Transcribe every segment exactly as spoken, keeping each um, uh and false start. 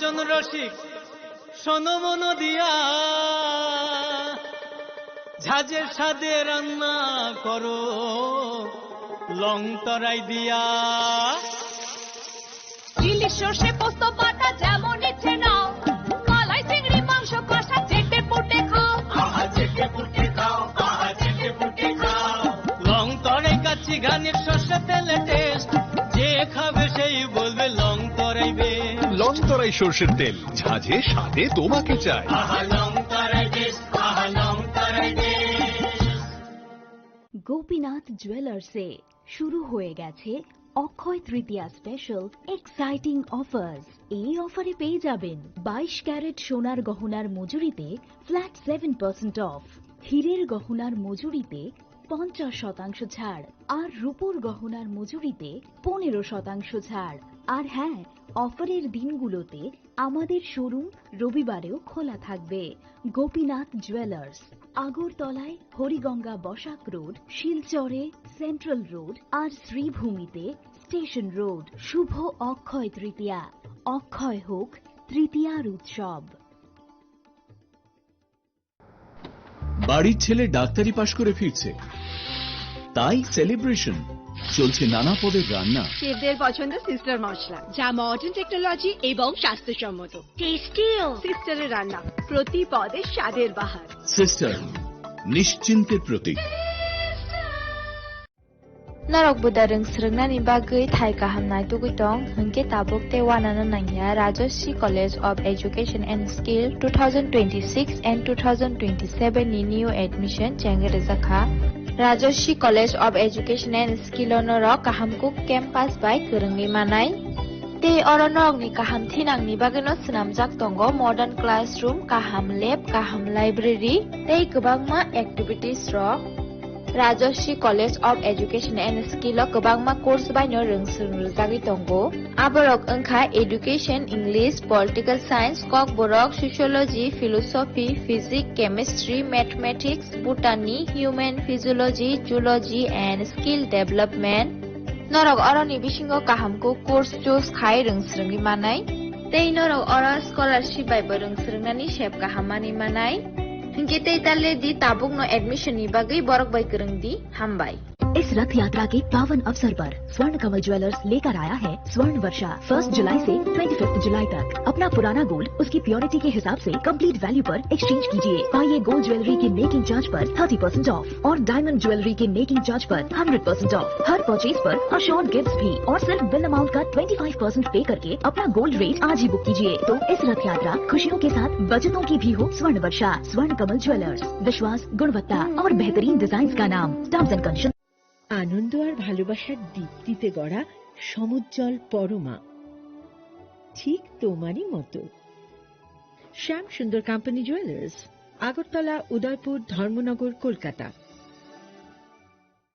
জন রসিক, শোনো মন দিয়া, ঝাঁঝের স্বাদে রান্না করো, লং তরাই দিয়া। ইলিশ সর্ষে পোস্ত বাটা যেমন ইচ্ছে নাও, মালাই চিংড়ি মাংস কষা চেটে পুটে খাও। আহা, চেটে পুটে খাও, আহা, চেটে পুটে খাও। লং তরাই কাচ্চি ঘানির সর্ষে তেলে টেস্ট, যে খাবে সেই বলবে লং তরাই বেশ। লং তরাই সর্ষের তেল, ঝাঁঝে স্বাদে তোমাকে চাই। আহা, লং তরাই বেশ, আহা, লং তরাই বেশ। গোপীনাথ জুয়েলার্সে শুরু হয়ে গেছে অক্ষয় তৃতীয়া স্পেশাল এক্সাইটিং অফার্স। এই অফারে পেয়ে যাবেন বাইশ ক্যারেট সোনার গহনার মজুরিতে ফ্ল্যাট সেভেন পার্সেন্ট অফ, হীরের গহনার মজুরিতে পঞ্চাশ শতাংশ ছাড়, আর রূপোর গহনার মজুরিতে পনেরো শতাংশ ছাড়। আর হ্যাঁ, অফারের দিনগুলোতে আমাদের শোরুম রবিবারেও খোলা থাকবে। গোপীনাথ জুয়েলার্স, আগরতলায় হরিগঙ্গা বসাক রোড, শিলচরে সেন্ট্রাল রোড, আর শ্রীভূমিতে স্টেশন রোড। শুভ অক্ষয় তৃতীয়া, অক্ষয় হোক তৃতীয়ার উৎসব। বাড়ির ছেলে ডাক্তারি পাশ করে ফিরছে, তাই সেলিব্রেশন। চলছে নানা পদের রান্না। শেফদের পছন্দ সিস্টার মশলা, যা মডার্ন টেকনোলজি এবং স্বাস্থ্যসম্মত। টেস্টিও। সিস্টারের রান্না, প্রতি পদে স্বাদের বাহার। সিস্টার, নিশ্চিন্তের প্রতীক। Norok buda rwng swrwngnani bagwi thai kaham naitugwi tong, hwnkhe tabuk tei uanano nangya Rajashree College of Education and Skill two thousand twenty-six and two thousand twenty-seven ni new admission chengwi rwjakha. Rajashree College of Education and Skill o norok kaham kuk campus bai kwrwngwi manai. Tei oro norokni kaham thinangni bagwino swnamjak tongo modern classroom, kaham lab, kaham library tei kwbangma activities rok. Rajashree College of Education and Skill o kwbangma course baino rwng swrwng rwjagwi tongo. Aborok wngkha Education, English, Political Science, Kokborok, Sociology, Philosophy, Physics, Chemistry, Mathematics, Botany, Human Physiology, Zoology and Skill Development. Norok oroni bisingo kaham kuk course choose khai rwng swrwngwi manai. Tei norok oro scholarship bai bo rwng swrwngnani sep kaham manwi manai. Hinkhe tei ta le di, tabukno admission ni bagwi borok bai kwrwng di. Hambai. इस रथ यात्रा के पावन अवसर पर स्वर्ण कमल ज्वेलर्स लेकर आया है स्वर्ण वर्षा। फर्स्ट जुलाई से ट्वेंटी फिफ्थ जुलाई तक अपना पुराना गोल्ड उसकी प्योरिटी के हिसाब से कंप्लीट वैल्यू पर एक्सचेंज कीजिए। पाइए गोल्ड ज्वेलरी की मेकिंग चार्ज पर थर्टी परसेंट ऑफ और डायमंड ज्वेलरी के मेकिंग चार्ज पर हंड्रेड परसेंट ऑफ। हर परचेज पर अश्योर्ड गिफ्ट्स भी और सिर्फ बिल अमाउंट का ट्वेंटी फ़ाइव परसेंट पे करके अपना गोल्ड रेट आज ही बुक कीजिए। तो इस रथ यात्रा खुशियों के साथ बचतों की भी हो स्वर्ण वर्षा। स्वर्ण कमल ज्वेलर्स, विश्वास, गुणवत्ता और बेहतरीन डिजाइन का नाम। Terms and condition. আনন্দ আর ভালোবাসার দীপ্তিতে গড়া সমুজ্জ্বল পরমা, ঠিক তোমারই মতো। শ্যাম সুন্দর কোম্পানি জুয়েলার্স, আগরতলা, উদয়পুর, ধর্মনগর, Kolkata.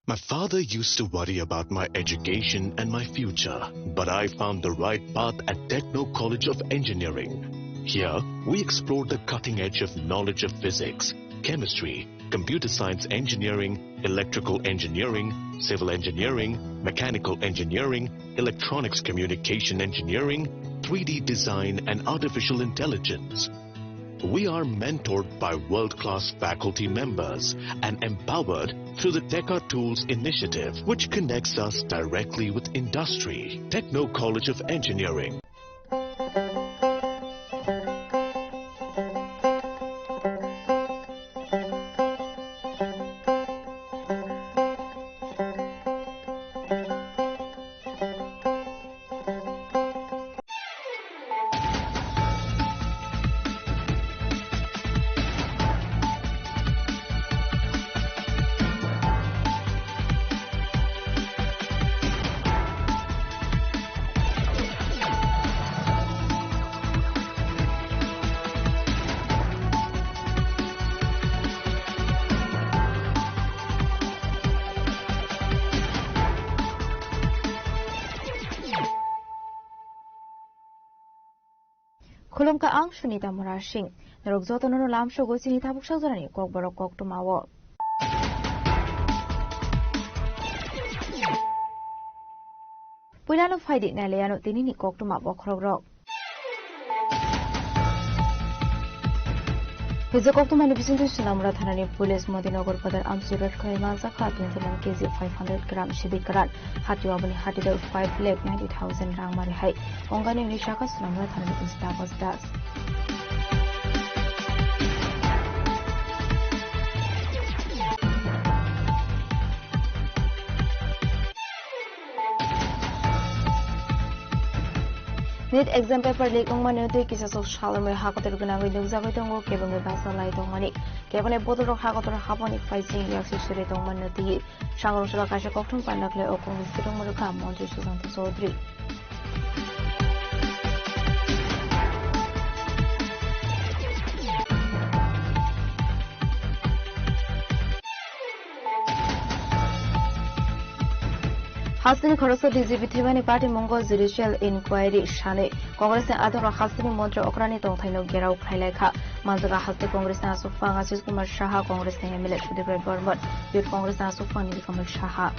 My father used to worry about my education and my future, but I found the right path at Techno College of Engineering. Here, we explore the cutting edge of knowledge of physics, chemistry, computer science engineering, electrical engineering, civil engineering, mechanical engineering, electronics communication engineering, three D design, and artificial intelligence. We are mentored by world-class faculty members and empowered through the Teka Tools initiative, which connects us directly with industry. Techno College of Engineering. Khulumkha, ang Sunita Murasing. Norok jotono no lamsogo chini tabuk sakjorani kokborok koktwmao. Puilano phaidi nailaiano tinini koktwma bokhorokrok. Rijak koktwmani bisingtwi Sonamura thanani police Modinagar Badar amchwi raid khlai manjakha twenty nine K G five hundred gram sidi kwran. Hatio aboni hatidor five lakh ninety thousand rang mari hai. Ongani hwnwi sakha Sonamura thanani O C Tapas Das. NEET exam paper leak wngmani twi kisasok salrwmwi hakotor gwnangwi nukjagwi tongo, kebengwi basa lai tongmani. Kebengni bodolrok hakotor haboni phaising yaksi suri tongmani twi sangrwngsalo kaisa koktwma panda khlai o Congress kwrwngma rwkha Montri Sushanta Chowdhury. Hasteni khoroksa B J P thwimani party mungo judicial inquiry sanwi Congress ni adhoro hasteni montri okrani tongthaino gherao khlailaikha. Manjagao haste Congress ni aswkphang Ashish Kumar Saha, Congress ni M L A Sudip Roy Burman, Youth Congress ni aswkphang Nilkamal Saha.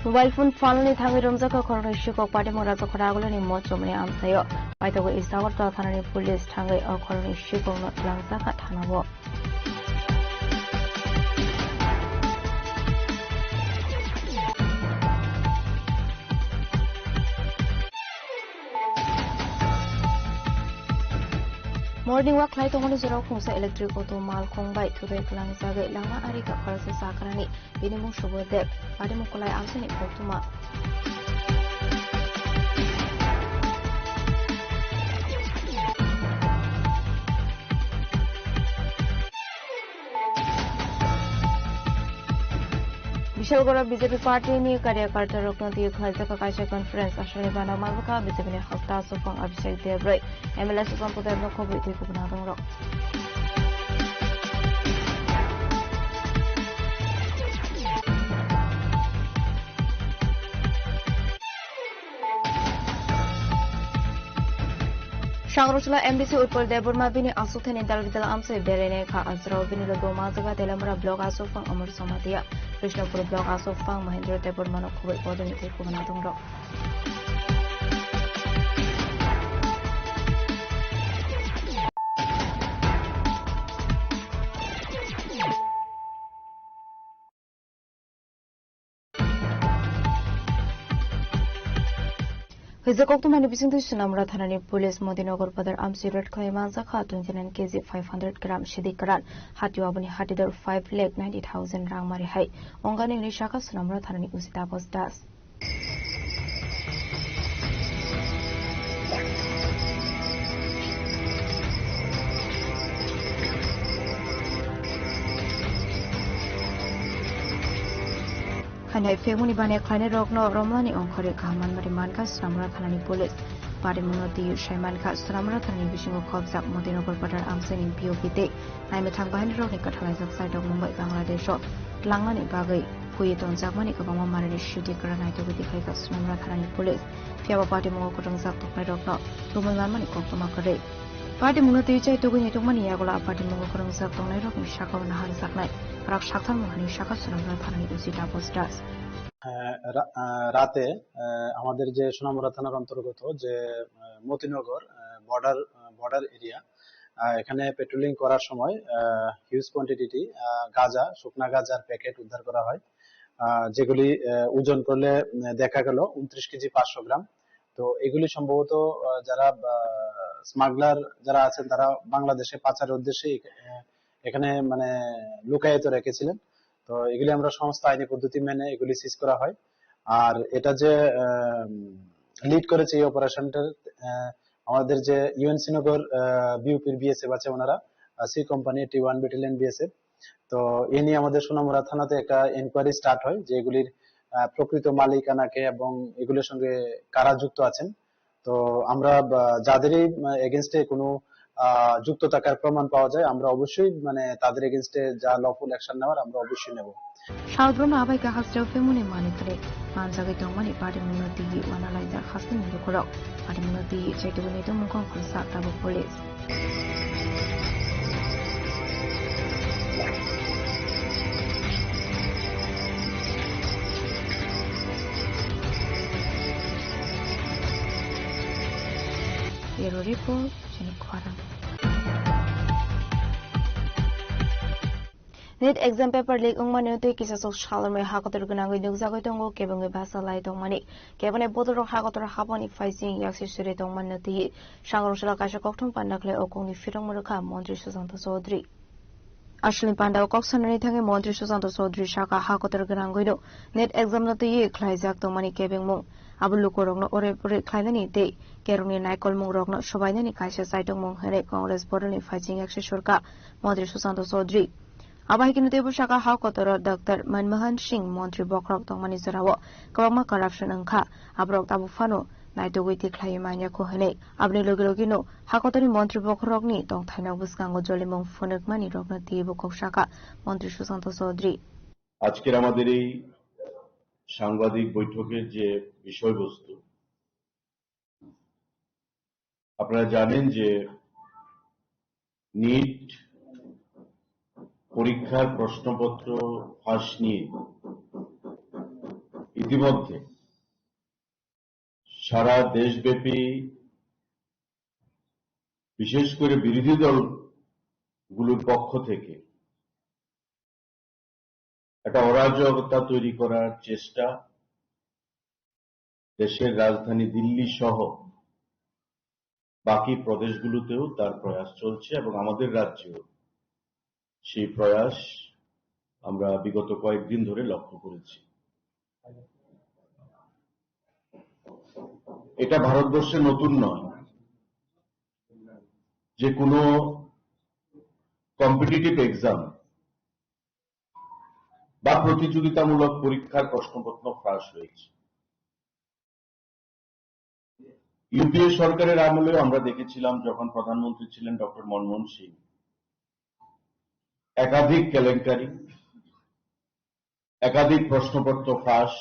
Mobile phone phalnani thangwi romjakha khoroknwi sikhok, patimung Rajakhor Agulani mochomni amchaio. Paithago East Agartala thanani police thangwi o khoroknwi sikhokno twlangjakha thanao. Morning walk khlai tongmani jorao khungsa electric auto malkhung bai thudai kwlangjagwi langma ari kha khoroksa chakrani, bini mung Subodh Deb, patimung Kolai amchaini koktwma. Bishalgora B J P party ni karyakarta rokno twi khlaijak kaisa conference, aswkni bana malbwkha B J P ni hasta aswkphang Abhishek Deb rwi M L A Sushant Debno khobwi twi kubuna tongrok. Sangrokchwla M D C Utpal Debbarma bini aswk thani dal bidal amchai berainai kha. Ajrao bini logo ma jaga Teliamura block aswkphang Amar Jamatia, Krishnapur block aswkphang Mahendra Debbarmano khobwi bodolni tei kubuna tongrok. Hwija koktwmani bisingtwi Sonamura thanani police Modinagar Badar amchwi raid khlai manjakha twenty nine K G five hundred gram sidi kwran. Hatio aboni hatidor five lakh ninety thousand rang mari hai. Ongani hwnwi sakha Sonamura thanani O C Tapas Das. Hainai phemuni bani khlainai rokno romlani ongkhorwi kaham manmari mankha Sonamura thanani police. Patimungno twi sai mankha Sonamura thanani bisingo khopjak Modinagar Badar amchaini B O P tei naimwthang bahinirokni kwthalaijak Chaitok Mumbai Bangladesho tlangnani bagwi phuiwi tonjakmani kwbangma marini sidi kwran naitugwi tikhaikha Sonamura thanani police. Phiyaba patimungo kwrwngjak tongnairokno tumwi manmani koktwma kwrwi. Patimungno twi chai tugwi naitokmani yagulo a patimungo kwrwngjak tongnairokni sakao naharjaknai rak sakthar mungkha hwnwi sakha Sonamura thanani O C Tapas Das. আহ, রা-, আহ, রাতে, আহ, আমাদের যে সোনামুড়া থানার অন্তর্গত যে, আহ, মতিনগর, আহ, বর্ডার, আহ, border area, আহ, এখানে পেট্রোলিং করার সময়, আহ, হিউজ কোয়ান্টিটি, আহ, গাঁজা, শুকনা গাঁজার প্যাকেট উদ্ধার করা হয়, আহ, যেগুলি, আহ, ওজন করলে, উম, দেখা গেল ঊনত্রিশ কেজি পাঁচশো গ্রাম। তো এগুলি সম্ভবত, আহ, যারা, আহ, স্মাগলার যারা আছেন, তারা বাংলাদেশে পাচারের উদ্দেশ্যে এখ-, আহ, এখানে মানে লুকায়িত রেখেছিলেন। তো এগুলি আমরা সমস্ত আইনি পদ্ধতি মেনে এগুলি সিজ করা হয়। আর এটা যে, আহ, লিড করেছে এই অপারেশনটার, আহ, আমাদের যে ইউএনসি নগর, আহ, বিউপির বিএসএফ আছে ওনারা, আহ, সি কোম্পানি টি ওয়ান ব্যাটালিয়ন বিএসএফ। তো এ নিয়ে আমাদের সোনামুড়া থানাতে একটা এনকোয়ারি স্টার্ট হয় যে এগুলির, আহ, প্রকৃত মালিকানা কে এবং এগুলির সঙ্গে কারা যুক্ত আছেন। তো আমরা, আহ, যাদেরই, আহ, এগেইনস্টে কোনো, আহ, যুক্ত থাকার প্রমাণ পাওয়া যায়, আমরা অবশ্যই, মানে, তাদের এগেইনস্টে যা লফুল অ্যাকশন নেওয়ার আমরা অবশ্যই নেব। Saudrono abai kaham sreo phemuni manwi kwrwi manjagwi tongmani patimungno twiwi uanalaijak hasteni lukurok. Patimungno twiwi chaitugwi naitokmung kok khoroksa tabuk police. Bureau Report, chini khorang. NEET exam paper leak wngmani twi kisasok salrwmwi hakotor gwnangwi nukjagwi tongo, kebengwi basa lai tongmani. Kebengni bodolrok hakotor haboni phaising yaksi suri tongmani twi sangrwngsalo kaisa kokthum panda khlai o kokni phirokma rwkha Montri Sushanta Chowdhury. Aswlni panda o kok sanani thangwi Montri Sushanta Chowdhury saka hakotor gwnangwino NEET exam no twiwi khlaijak tongmani kebengmung. Abo lukurokno ore pore khlainani tei kerongni naikolmungrokno sobainani kaisa chaitokmung hwnwi Congress bodolni phaising yaksi surkha Montri Sushanta Chowdhury. Abo hai kheno teibo saka ha kotoro Doctor Manmohan Singh montri bokhorok tongmani jorao kwbangma corruption wngkha, aborok tabuk phano naitugwi tikhlaiwi manya kho hwnwi. Aboni logi logino ha kotorni montri bokhorokni tongthaino bwskango jolimung phunukmani rokno teibo kok saka Montri Sushanta Chowdhury. আজকের আমাদের এই সাংবাদিক বৈঠকের যে বিষয়বস্তু, আপনারা জানেন যে নিট পরীক্ষার প্রশ্নপত্র ফাঁস নিয়ে ইতিমধ্যে সারা দেশব্যাপী, বিশেষ করে বিরোধী দলগুলোর পক্ষ থেকে একটা অরাজকতা তৈরি করার চেষ্টা দেশের রাজধানী দিল্লি সহ বাকি প্রদেশগুলোতেও তার প্রয়াস চলছে এবং আমাদের রাজ্যেও সেই প্রয়াস আমরা বিগত কয়েকদিন ধরে লক্ষ্য করেছি। এটা ভারতবর্ষে নতুন নয়, যে কোনো কম্পিটিটিভ এক্সাম বা প্রতিযোগিতামূলক পরীক্ষার প্রশ্নপত্র ফাঁস হয়েছে। ইউপিএ সরকারের আমলেও আমরা দেখেছিলাম, যখন প্রধানমন্ত্রী ছিলেন ডক্টর মনমোহন সিং, একাধিক কেলেঙ্কারি, একাধিক প্রশ্নপত্র ফাঁস,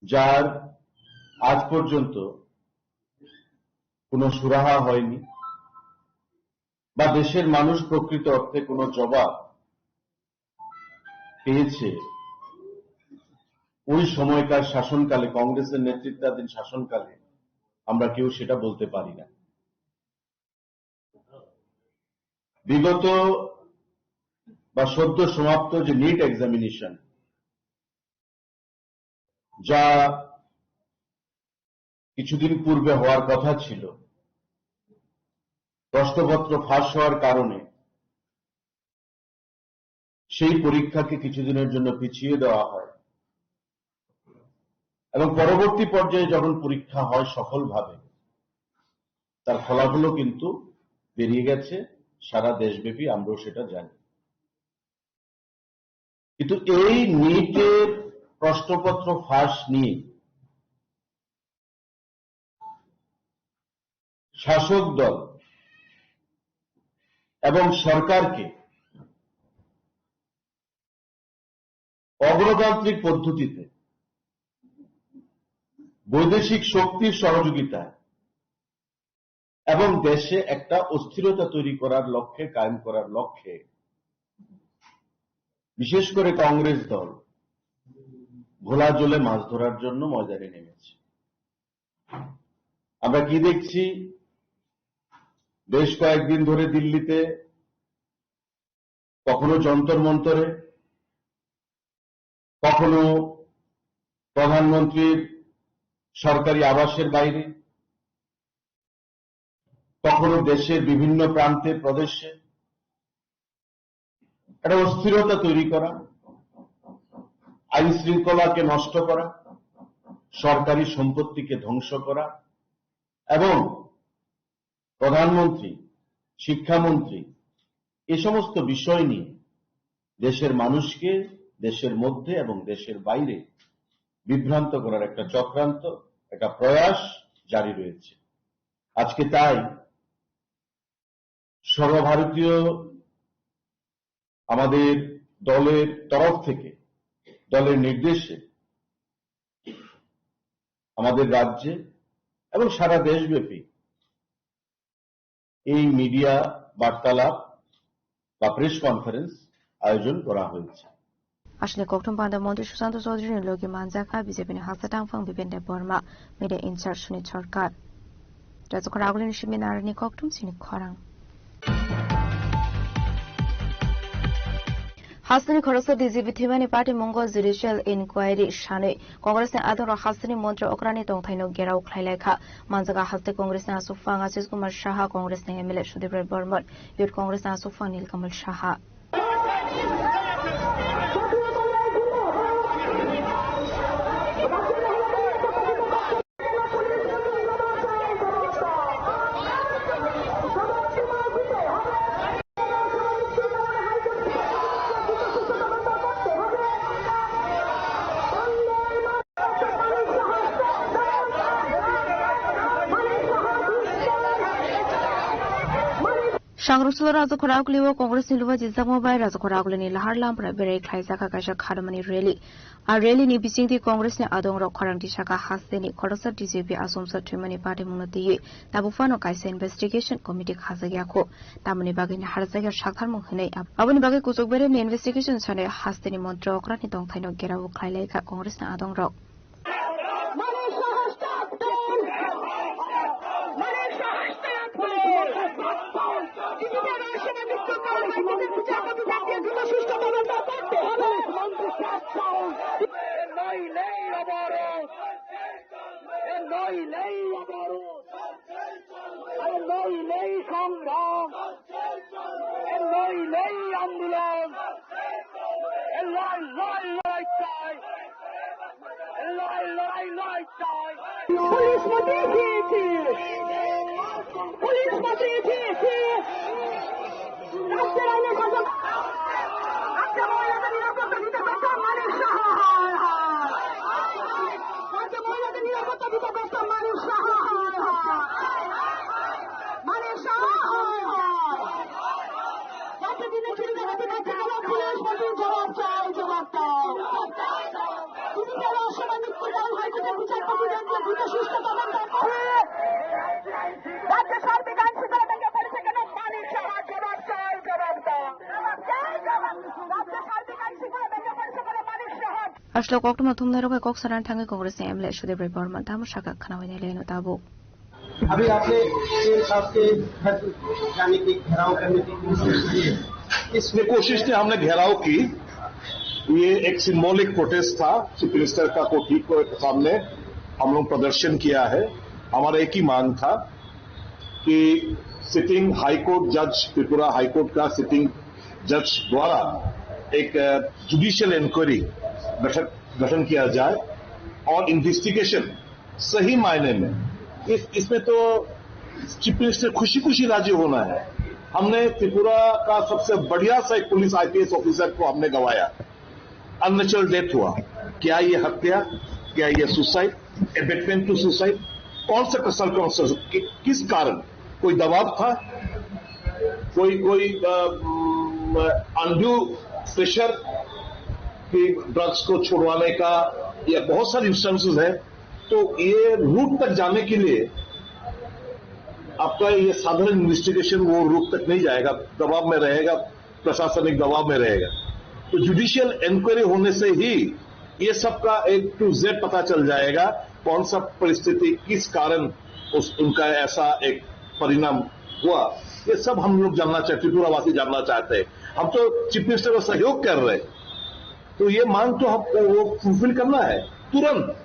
যার আজ পর্যন্ত কোনো সুরাহা হয়নি বা দেশের মানুষ প্রকৃত অর্থে কোনো জবাব পেয়েছে, ওই সময়কার শাসনকালে, কংগ্রেসের নেতৃত্বাধীন শাসনকালে আমরা কেউ সেটা বলতে পারি না। বিগত বা সদ্য সমাপ্ত যে নিট এক্সামিনেশন, যা কিছুদিন পূর্বে হওয়ার কথা ছিল, প্রশ্নপত্র ফাঁস হওয়ার কারণে সেই পরীক্ষাকে কিছুদিনের জন্য পিছিয়ে দেওয়া হয় এবং পরবর্তী পর্যায়ে যখন পরীক্ষা হয় সফলভাবে, তার ফলাফলও কিন্তু বেরিয়ে গেছে সারা দেশব্যাপী, আমরাও সেটা জানি। কিন্তু এই নিটের প্রশ্নপত্র ফাঁস নিয়ে শাসক দল এবং সরকারকে অগণতান্ত্রিক পদ্ধতিতে বৈদেশিক শক্তির সহযোগিতায় এবং দেশে একটা অস্থিরতা তৈরি করার লক্ষ্যে, কায়েম করার লক্ষ্যে, বিশেষ করে কংগ্রেস দল ঘোলা জলে মাছ ধরার জন্য ময়দানে নেমেছে। আমরা কি দেখছি? বেশ কয়েকদিন ধরে দিল্লিতে কখনো যন্তর মন্তরে, কখনো প্রধানমন্ত্রীর সরকারি আবাসের বাইরে, কখনো দেশের বিভিন্ন প্রান্তে, প্রদেশে একটা অস্থিরতা তৈরি করা, আইন শৃঙ্খলাকে নষ্ট করা, সরকারি সম্পত্তিকে ধ্বংস করা এবং প্রধানমন্ত্রী, শিক্ষামন্ত্রী এ সমস্ত বিষয় নিয়ে দেশের মানুষকে দেশের মধ্যে এবং দেশের বাইরে বিভ্রান্ত করার একটা চক্রান্ত, একটা প্রয়াস জারি রয়েছে। আজকে তাই সর্বভারতীয় আমাদের দলের তরফ থেকে, দলের নির্দেশে আমাদের রাজ্যে এবং সারা দেশব্যাপী এই মিডিয়া বার্তালাপ বা প্রেস কনফারেন্স আয়োজন করা হয়েছে। Aswkni kokthum panda Montri Sushanta Chowdhury ni logi manjakha B J P ni hasta tangphang Biben Debbarma, media in charge Sunit Sarkar. Rajakhor agulini seminar ni kokthum sini khorang. Hasteni khoroksa D G P thwimani party mungo judicial inquiry sanwi Congress ni adongrok hasteni montri okrani tongthaino gerao khlailaikha. Manjaga haste Congress ni aswkphang Ashish Kumar Saha, Congress ni M L A Sudip Roy Barman, Youth Congress ni aswkphang Nilkamal Saha. Sangrokchwla Rajakhor Aguliwo Congress ni luwa jijakma bai Rajakhor Agulini lahar lampra berai khlaijakha kaisa kharmani rally. A rally ni bisingtwi Congress ni adongrok khorang tisaka hasteni khoroksa D G P asomsa thwimani patimungno twiwi tabuk phano kaisa investigation committee khajak yakho. Tamoni bagwi naharjakya saktharmung hwnwi ab-, aboni bagwi kuchuk beremni investigation sanwi hasteni montri okrani tongthaino gerao khlailaikha Congress ni adongrok. এই লড়াই, লড়াই, লড়াই চাই। এই লড়াই, লড়াই, লড়াই চাই। পুলিশ মন্ত্রী জি জি। পুলিশ মন্ত্রী জি জি। রাজ্যের আইনের শাসন। রাজ্যে মহিলাদের নিরাপত্তা দিতে ব্যর্থ মানিক সাহা, হায় হায়। রাজ্যে মহিলাদের নিরাপত্তা দিতে ব্যর্থ মানিক সাহা, হায় হায়। মানিক সাহা, হায় হায়। রাজ্যে দিনে চুরি ডাকাতি করতে গেলে পুলিশ মন্ত্রীর জবাব চাই, জবাব দাও। ডিজিটাল অসামাজিক কোটাল হাইকোর্টের বিচারপতি দেখলে দ্রুত সুস্থ তদন্ত করে। রাজ্যে সার্বিক আইন শৃঙ্খলা ভেঙে পড়েছে কেন? মানিক সাহা জবাব চাই, জবাব দাও। রাজ্যে সার্বিক আইন শৃঙ্খলা ভেঙে পড়েছে কেন? মানিক Saha. Aswk koktwma thumnairok bai kok sarani thangwi Congress ni M L A Sudip Roy Barman tamo sakha khwnawinai leno tabuk. अभी आपने सीएम साहब के घर जाने की घेराव करने की कोशिश की है। इसमें कोशिश थी, हमने घेराव की। ये एक सिंबॉलिक प्रोटेस्ट था चीफ मिनिस्टर का कोठी के सामने, हम लोग प्रदर्शन किया है। हमारा एक ही मांग था कि सिटिंग हाई कोर्ट जज, त्रिपुरा हाई कोर्ट का सिटिंग जज द्वारा एक, अ, जुडिशियल इंक्वायरी गठन, गठन किया जाए और इन्वेस्टिगेशन सही मायने में इस, इसमें तो चीफ मिनिस्टर खुशी खुशी राजी होना है। हमने त्रिपुरा का सबसे बढ़िया सा एक पुलिस आईपीएस ऑफिसर को हमने गंवाया, अननेचुरल डेथ हुआ। क्या ये हत्या, क्या ये सुसाइड, अबैटमेंट टू सुसाइड, कौन सा सर्कमस्टेंस, कि, किस कारण, कोई दबाव था, कोई, कोई अनड्यू प्रेशर कि ड्रग्स को छुड़वाने का, या बहुत सारे इंस्टेंसेस हैं। तो ये रूट तक जाने के लिए आपका ये साधारण इन्वेस्टिगेशन वो रूट तक नहीं जाएगा, दबाव में रहेगा, प्रशासनिक दबाव में रहेगा। तो जुडिशियल इंक्वायरी होने से ही ये सब का A to Z पता चल जाएगा, कौन सा परिस्थिति, किस कारण उस, उनका ऐसा एक परिणाम हुआ, ये सब हम लोग जानना चाहते, त्रिपुरावासी जानना चाहते हैं। हम तो चीफ मिनिस्टर का सहयोग कर रहे हैं, तो ये मांग तो हम, वो फुलफिल करना है तुरंत।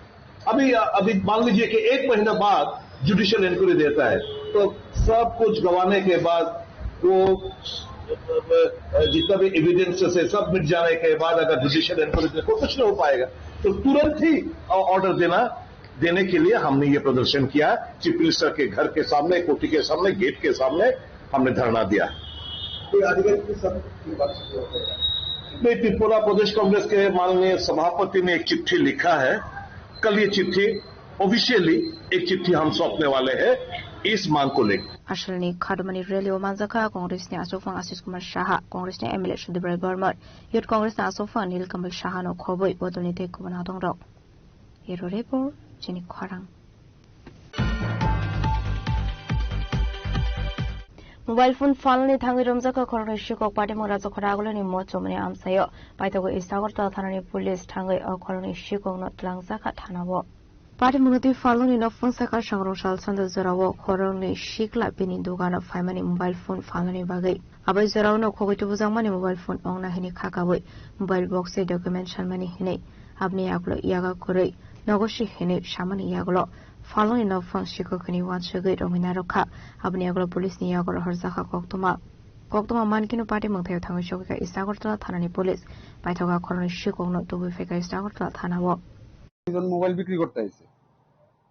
अभी, अभी मान लीजिए कि एक महीना बाद जुडिशियल इंक्वायरी देता है, तो सब कुछ गंवाने के बाद वो, अ, जितना भी एविडेंसेस है, सब मिट जाने के बाद अगर जुडिशियल इंक्वायरी, तो कुछ नहीं हो पाएगा। तो तुरंत ही ऑर्डर देना, देने के लिए हमने ये प्रदर्शन किया। चीफ मिनिस्टर के घर के सामने, कोठी के सामने, गेट के सामने हमने धरना दिया। कोई आधिकारिक के साथ कोई बातचीत हुआ है? नहीं, त्रिपुरा प्रदेश कांग्रेस के माननीय सभापति ने एक चिट्ठी लिखा है। कल ये चिट्ठी, ऑफिशियली एक चिट्ठी हम सौंपने वाले हैं इस मांग को लेकर। Asalni kharmani rally o manjakha Congress ni aswkphang Ashish Kumar Saha, Congress ni M L A Sudip Roy Barman, Youth Congress ni aswkphang Nilkamal Saha no khobwi bodolni tei kubun adongrok. Hero Report, chini khorang. Mobile phone phalni thangwi romjakha khoroknwi sikok patimung Rajakhor Agulini mochomni amchaio. Paithago East Agartala thanani police thangwi o khoroknwi sikokno twlangjakha thanao. Patimung twi phalnani nokphang saka sangrong sal sanda jorao khoroknwi sikla bini dogano phaimani mobile phone phalnani bagwi. Abai jorao nok khogwi tubujakmani mobile phone ongna hini kha kabwi mobile box tei document sanmani hinwi aboni yagulo yaga kwrwi nogo si hinwi samani yagulo phalnani nokphang sikok hinwi uansugwi romwi narwkha. Aboni yagulo police ni yago rohorjakha koktwma. Koktwma mankhe no party mungthaio thangwi sogwikha East Agartala thanani police. Paithago khoroknwi sikokno tubui phaikha East Agartala thanao. দুজন মোবাইল বিক্রি করতে আইছে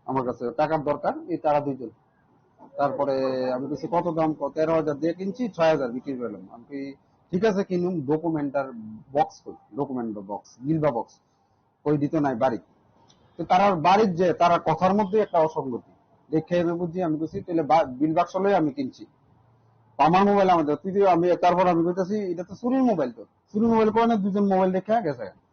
আমার কাছে, টাকার দরকার, এই তারা দুইজন। তারপরে আমি বলছি, "কত দাম?" ক-, "তেরো হাজার দিয়ে কিনছি, ছয় হাজার বিক্রি করলাম।" আমি কি, "ঠিক আছে, কিনুন, ডকুমেন্ট আর বক্স কই? ডকুমেন্ট বা বক্স, বিল বা বক্স?" কই দিত নাই বাড়ি। তো তারার বাড়ির যে, তারা কথার মধ্যে একটা অসঙ্গতি দেখে আমি বুঝি, আমি বুঝছি, "তাহলে বা-, বিল বাক্স লই আমি কিনছি।" তো আমার মোবাইল আমাদের, তুই যে আমি, তারপর আমি কইতাছি, "এটা তো চুরির মোবাইল তো।" চুরির মোবাইল কয় না, দুজন মোবাইল দেখে গেছে।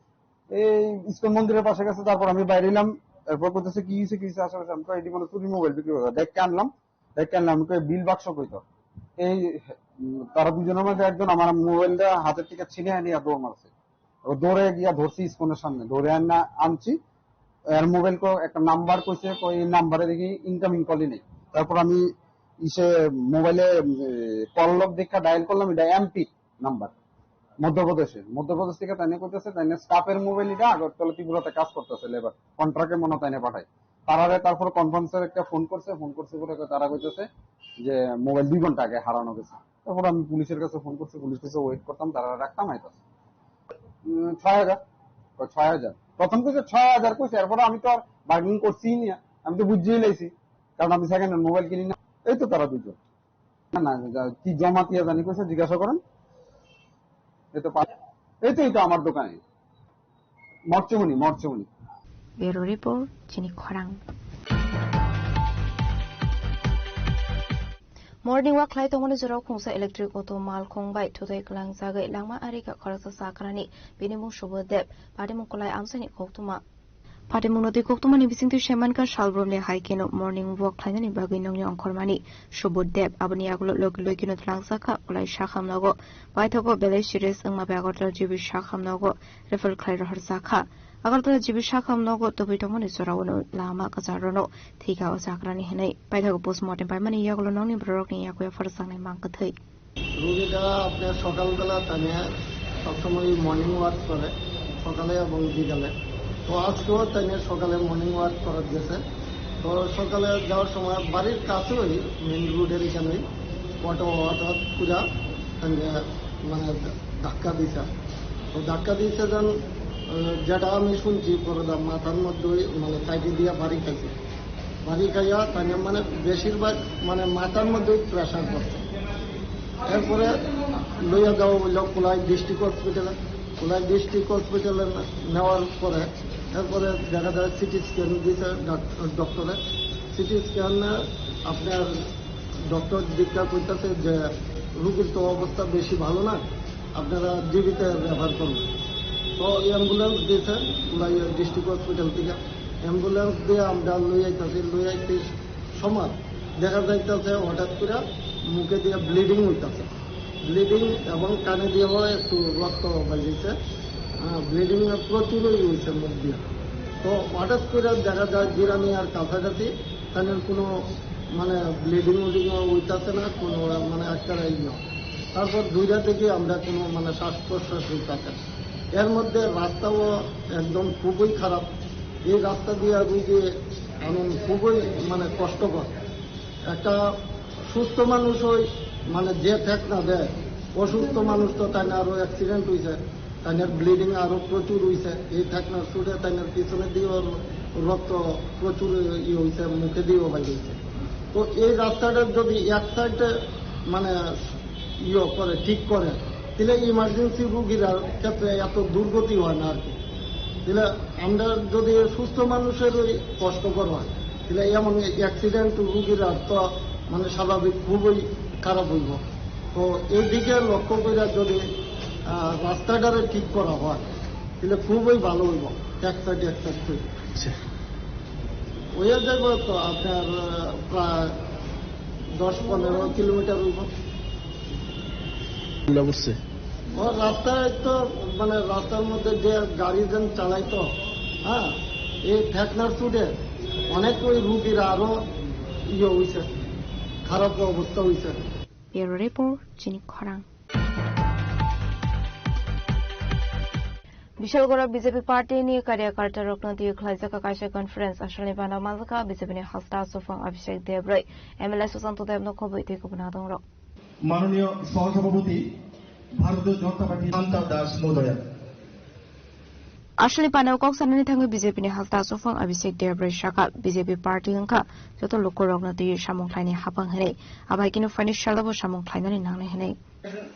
এই ইস্কন মন্দিরের পাশে গেছে, তারপর আমি বাইরে এলাম, এরপর কইতেছে, "কি হইছে, কি হইছে?" আশেপাশে আমি কই, "এটি মনে হয় চুরির মোবাইল বিক্রি করে।" দেখে আনলাম, দেখে আনলাম, আমি কই, "বিল বাক্স কই তোর?" এই, উম, তারা দুজনের মধ্যে একজন আমার মোবাইলটা হাতের থেকে ছিনে নিয়ে দৌড় মারছে। ও দৌড়ে গিয়া ধরছি স্কুলের সামনে, ধরে আনা আনছি। এর মোবাইল কো একটা নাম্বার কইছে, কই এই নাম্বারে দেখি ইনকামিং কলই নেই। তারপর আমি ইসে মোবাইলে, উম, এ, কল লগ দেখা ডায়াল করলাম, এটা এমপি নাম্বার, মধ্যপ্রদেশে। মধ্যপ্রদেশ থেকে তাইনে কইতেছে, তাইনে স্টাফের মোবাইল, এটা আগরতলা ত্রিপুরাতে কাজ করতেছে, লেবার কন্ট্রাক্টে মনে হয় তাইনে পাঠায়। তারারে তারপর কনফারেন্সের একটা ফোন করছে, ফোন করছে পরে তারা কইতেছে যে মোবাইল দুই ঘন্টা আগে হারানো গেছে। তারপর আমি পুলিশের কাছে ফোন করছি, পুলিশ কাছে ওয়েট করতাম, তারা রাখতাম আইতাছে। উম, ছয় হাজার। ও, ছয় হাজার। প্রথম কইছে ছয় হাজার কইছে, এরপরে আমি তো আর বার্গেনিং করছিই না, আমি তো বুঝিয়ে লাইছি, কারণ আমি সেকেন্ড হ্যান্ড মোবাইল কিনি না। এই তো তারা দুজন। না, না, যা-, কি জমাতিয়া জানি কইছে, জিজ্ঞাসা করেন। এই তো পা-, এই তো, এই তো আমার দোকানে। মরচুমনি, মরচুমনি। Bureau report, chini khorang. Morning walk khlai tongmani jorao khungsa electric auto malkhung bai thutui kwlangjagwi langma ari kha khoroksa chakrani, bini mung Subodh Deb, patimung kwlai amchaini koktwma. Patimungno twi koktwmani bisingtwi saimankha salbrumni hai kheno morning walk khlainani bagwi nokni ongkhormani Subodh Deb, aboni yagulo logi logi no twlangjakha kwlai sakham nogo. Paithago belai serious wngma bai Agartala G B sakham nogo refer khlai rohorjakha. Agartala G B sakham nogo tubui tongmani jorao lama kwchar rono thwikha o chakrani hinwi. Paithago postmortem paimani yagulo nokni bororokni yakuya pharjaknai mang kwthwi. রুগীটা আপনার সকালবেলা তানে সবসময় morning walk করে, সকালে এবং বিকালে। তো আজকেও তানে সকালে মর্নিং ওয়াক করার গেছে। তো সকালে যাওয়ার সময় বাড়ির কাছেই, মেইন রোডের এখানেই, অটো হঠাৎ করে তানে মানে ধাক্কা দিছে। তো ধাক্কা দিছে যেন, আহ, যেটা আমি শুনছি, পুরো মাথার মধ্যে ওই মানে সাইডে দিয়ে বাড়ি খাইছে। বাড়ি খাইয়া তাই মানে বেশিরভাগ মানে মাথার মধ্যে প্রেশার পড়ছে। এরপরে লইয়া যাওয়া হইল কুলাই ডিস্ট্রিক্ট হসপিটালে। কুলাই ডিস্ট্রিক্ট হসপিটালে নেওয়ার পরে এরপরে দেখা যায় সিটি স্ক্যান দিছে ডাক-, ডক্টরে। সিটি স্ক্যানে আপনার ডক্টর জিজ্ঞাসা করতেছে যে রুগীর তো অবস্থা বেশি ভালো না, আপনারা জিবিতে রেফার করুন। তো অ্যাম্বুলেন্স দিয়েছে কুলাই ডিস্ট্রিক্ট হসপিটাল থেকে। অ্যাম্বুলেন্স দিয়ে আমরা লই আইতাছি, লই আইতে সময় দেখা যাইতাছে হঠাৎ করে মুখে দিয়ে ব্লিডিং হইতাছে, ব্লিডিং এবং কানে দিয়েও একটু রক্ত বাইরেছে। হ্যাঁ, ব্লিডিং প্রচুরই হইছে মুখ দিয়ে। তো হঠাৎ করে দেখা যায় গিরানি আর কাছাকাছি, তাদের কোনো মানে ব্লিডিং উডিং হইতাছে না, কোনো মানে একটা ইয়ে। তারপর দুইটা থেকে আমরা কোনো মানে শ্বাস প্রশ্বাস হইতাছে না। এর মধ্যে রাস্তাও একদম খুবই খারাপ। এই রাস্তা দিয়ে রুগী এখন খুবই মানে কষ্টকর। একটা সুস্থ মানুষ ওই মানে যে ঠেক না দেয়, অসুস্থ মানুষ তো তাই না আরো অ্যাক্সিডেন্ট হইছে, তাই না ব্লিডিং আরো প্রচুর হইছে। এই ঠেকনার চোটে তাই না পিছনে দিয়েও রক্ত প্রচুর ইয়ে হইছে, মুখে দিয়েও বাইর হইছে। তো এই রাস্তাটা যদি এক সাইডে মানে ইয়ে করে, ঠিক করে, তাহলে ইমার্জেন্সি রুগীর ক্ষেত্রে এত দুর্গতি হয় না আর কি। তাহলে আমরা যদি সুস্থ মানুষের ওই কষ্টকর হয়, তাহলে এমন অ্যাক্সিডেন্ট রুগীরা তো মানে স্বাভাবিক খুবই খারাপ হইব। তো এইদিকে লক্ষ্য করে যদি, আহ, রাস্তাটারে ঠিক করা হয়, তাহলে খুবই ভালো হইব, এক সাইড এক সাইড হইব। আচ্ছা। ওই যাইব তো আপনার, আহ, প্রায় দশ পনেরো কিলোমিটার হইব। ঝামেলা করছে। ও রাস্তায় তো মানে রাস্তার মধ্যে যে গাড়ি যেন চালাইতো, হ্যাঁ, এই ঠেকনার চুটে অনেক ওই রুগীরা আরো ইয়ে হইছে, খারাপ অবস্থা হইছে। Bureau Report, Chini Khorang. Bishalgora B J P party ni karyakarta rokno twi khlaijak kaisa conference. Asalni bana manjaka B J P ni hasta aswk phang Abhishek Debrai, M L A Sushanta Deb no khobwi twi kubuna dong rok. মাননীয় সহসভাপতি ভারতীয় জনতা পার্টি শান্তা দাস মহোদয়া। Asalni panao kok sanani thangwi B J P ni hasta aswk phang Abhishek Debrai sakha, B J P party wngkha joto lukurokno twi samung khlaini hapang hwnwi, abai kino phaini salabo samung khlainani nangnai hwnwi.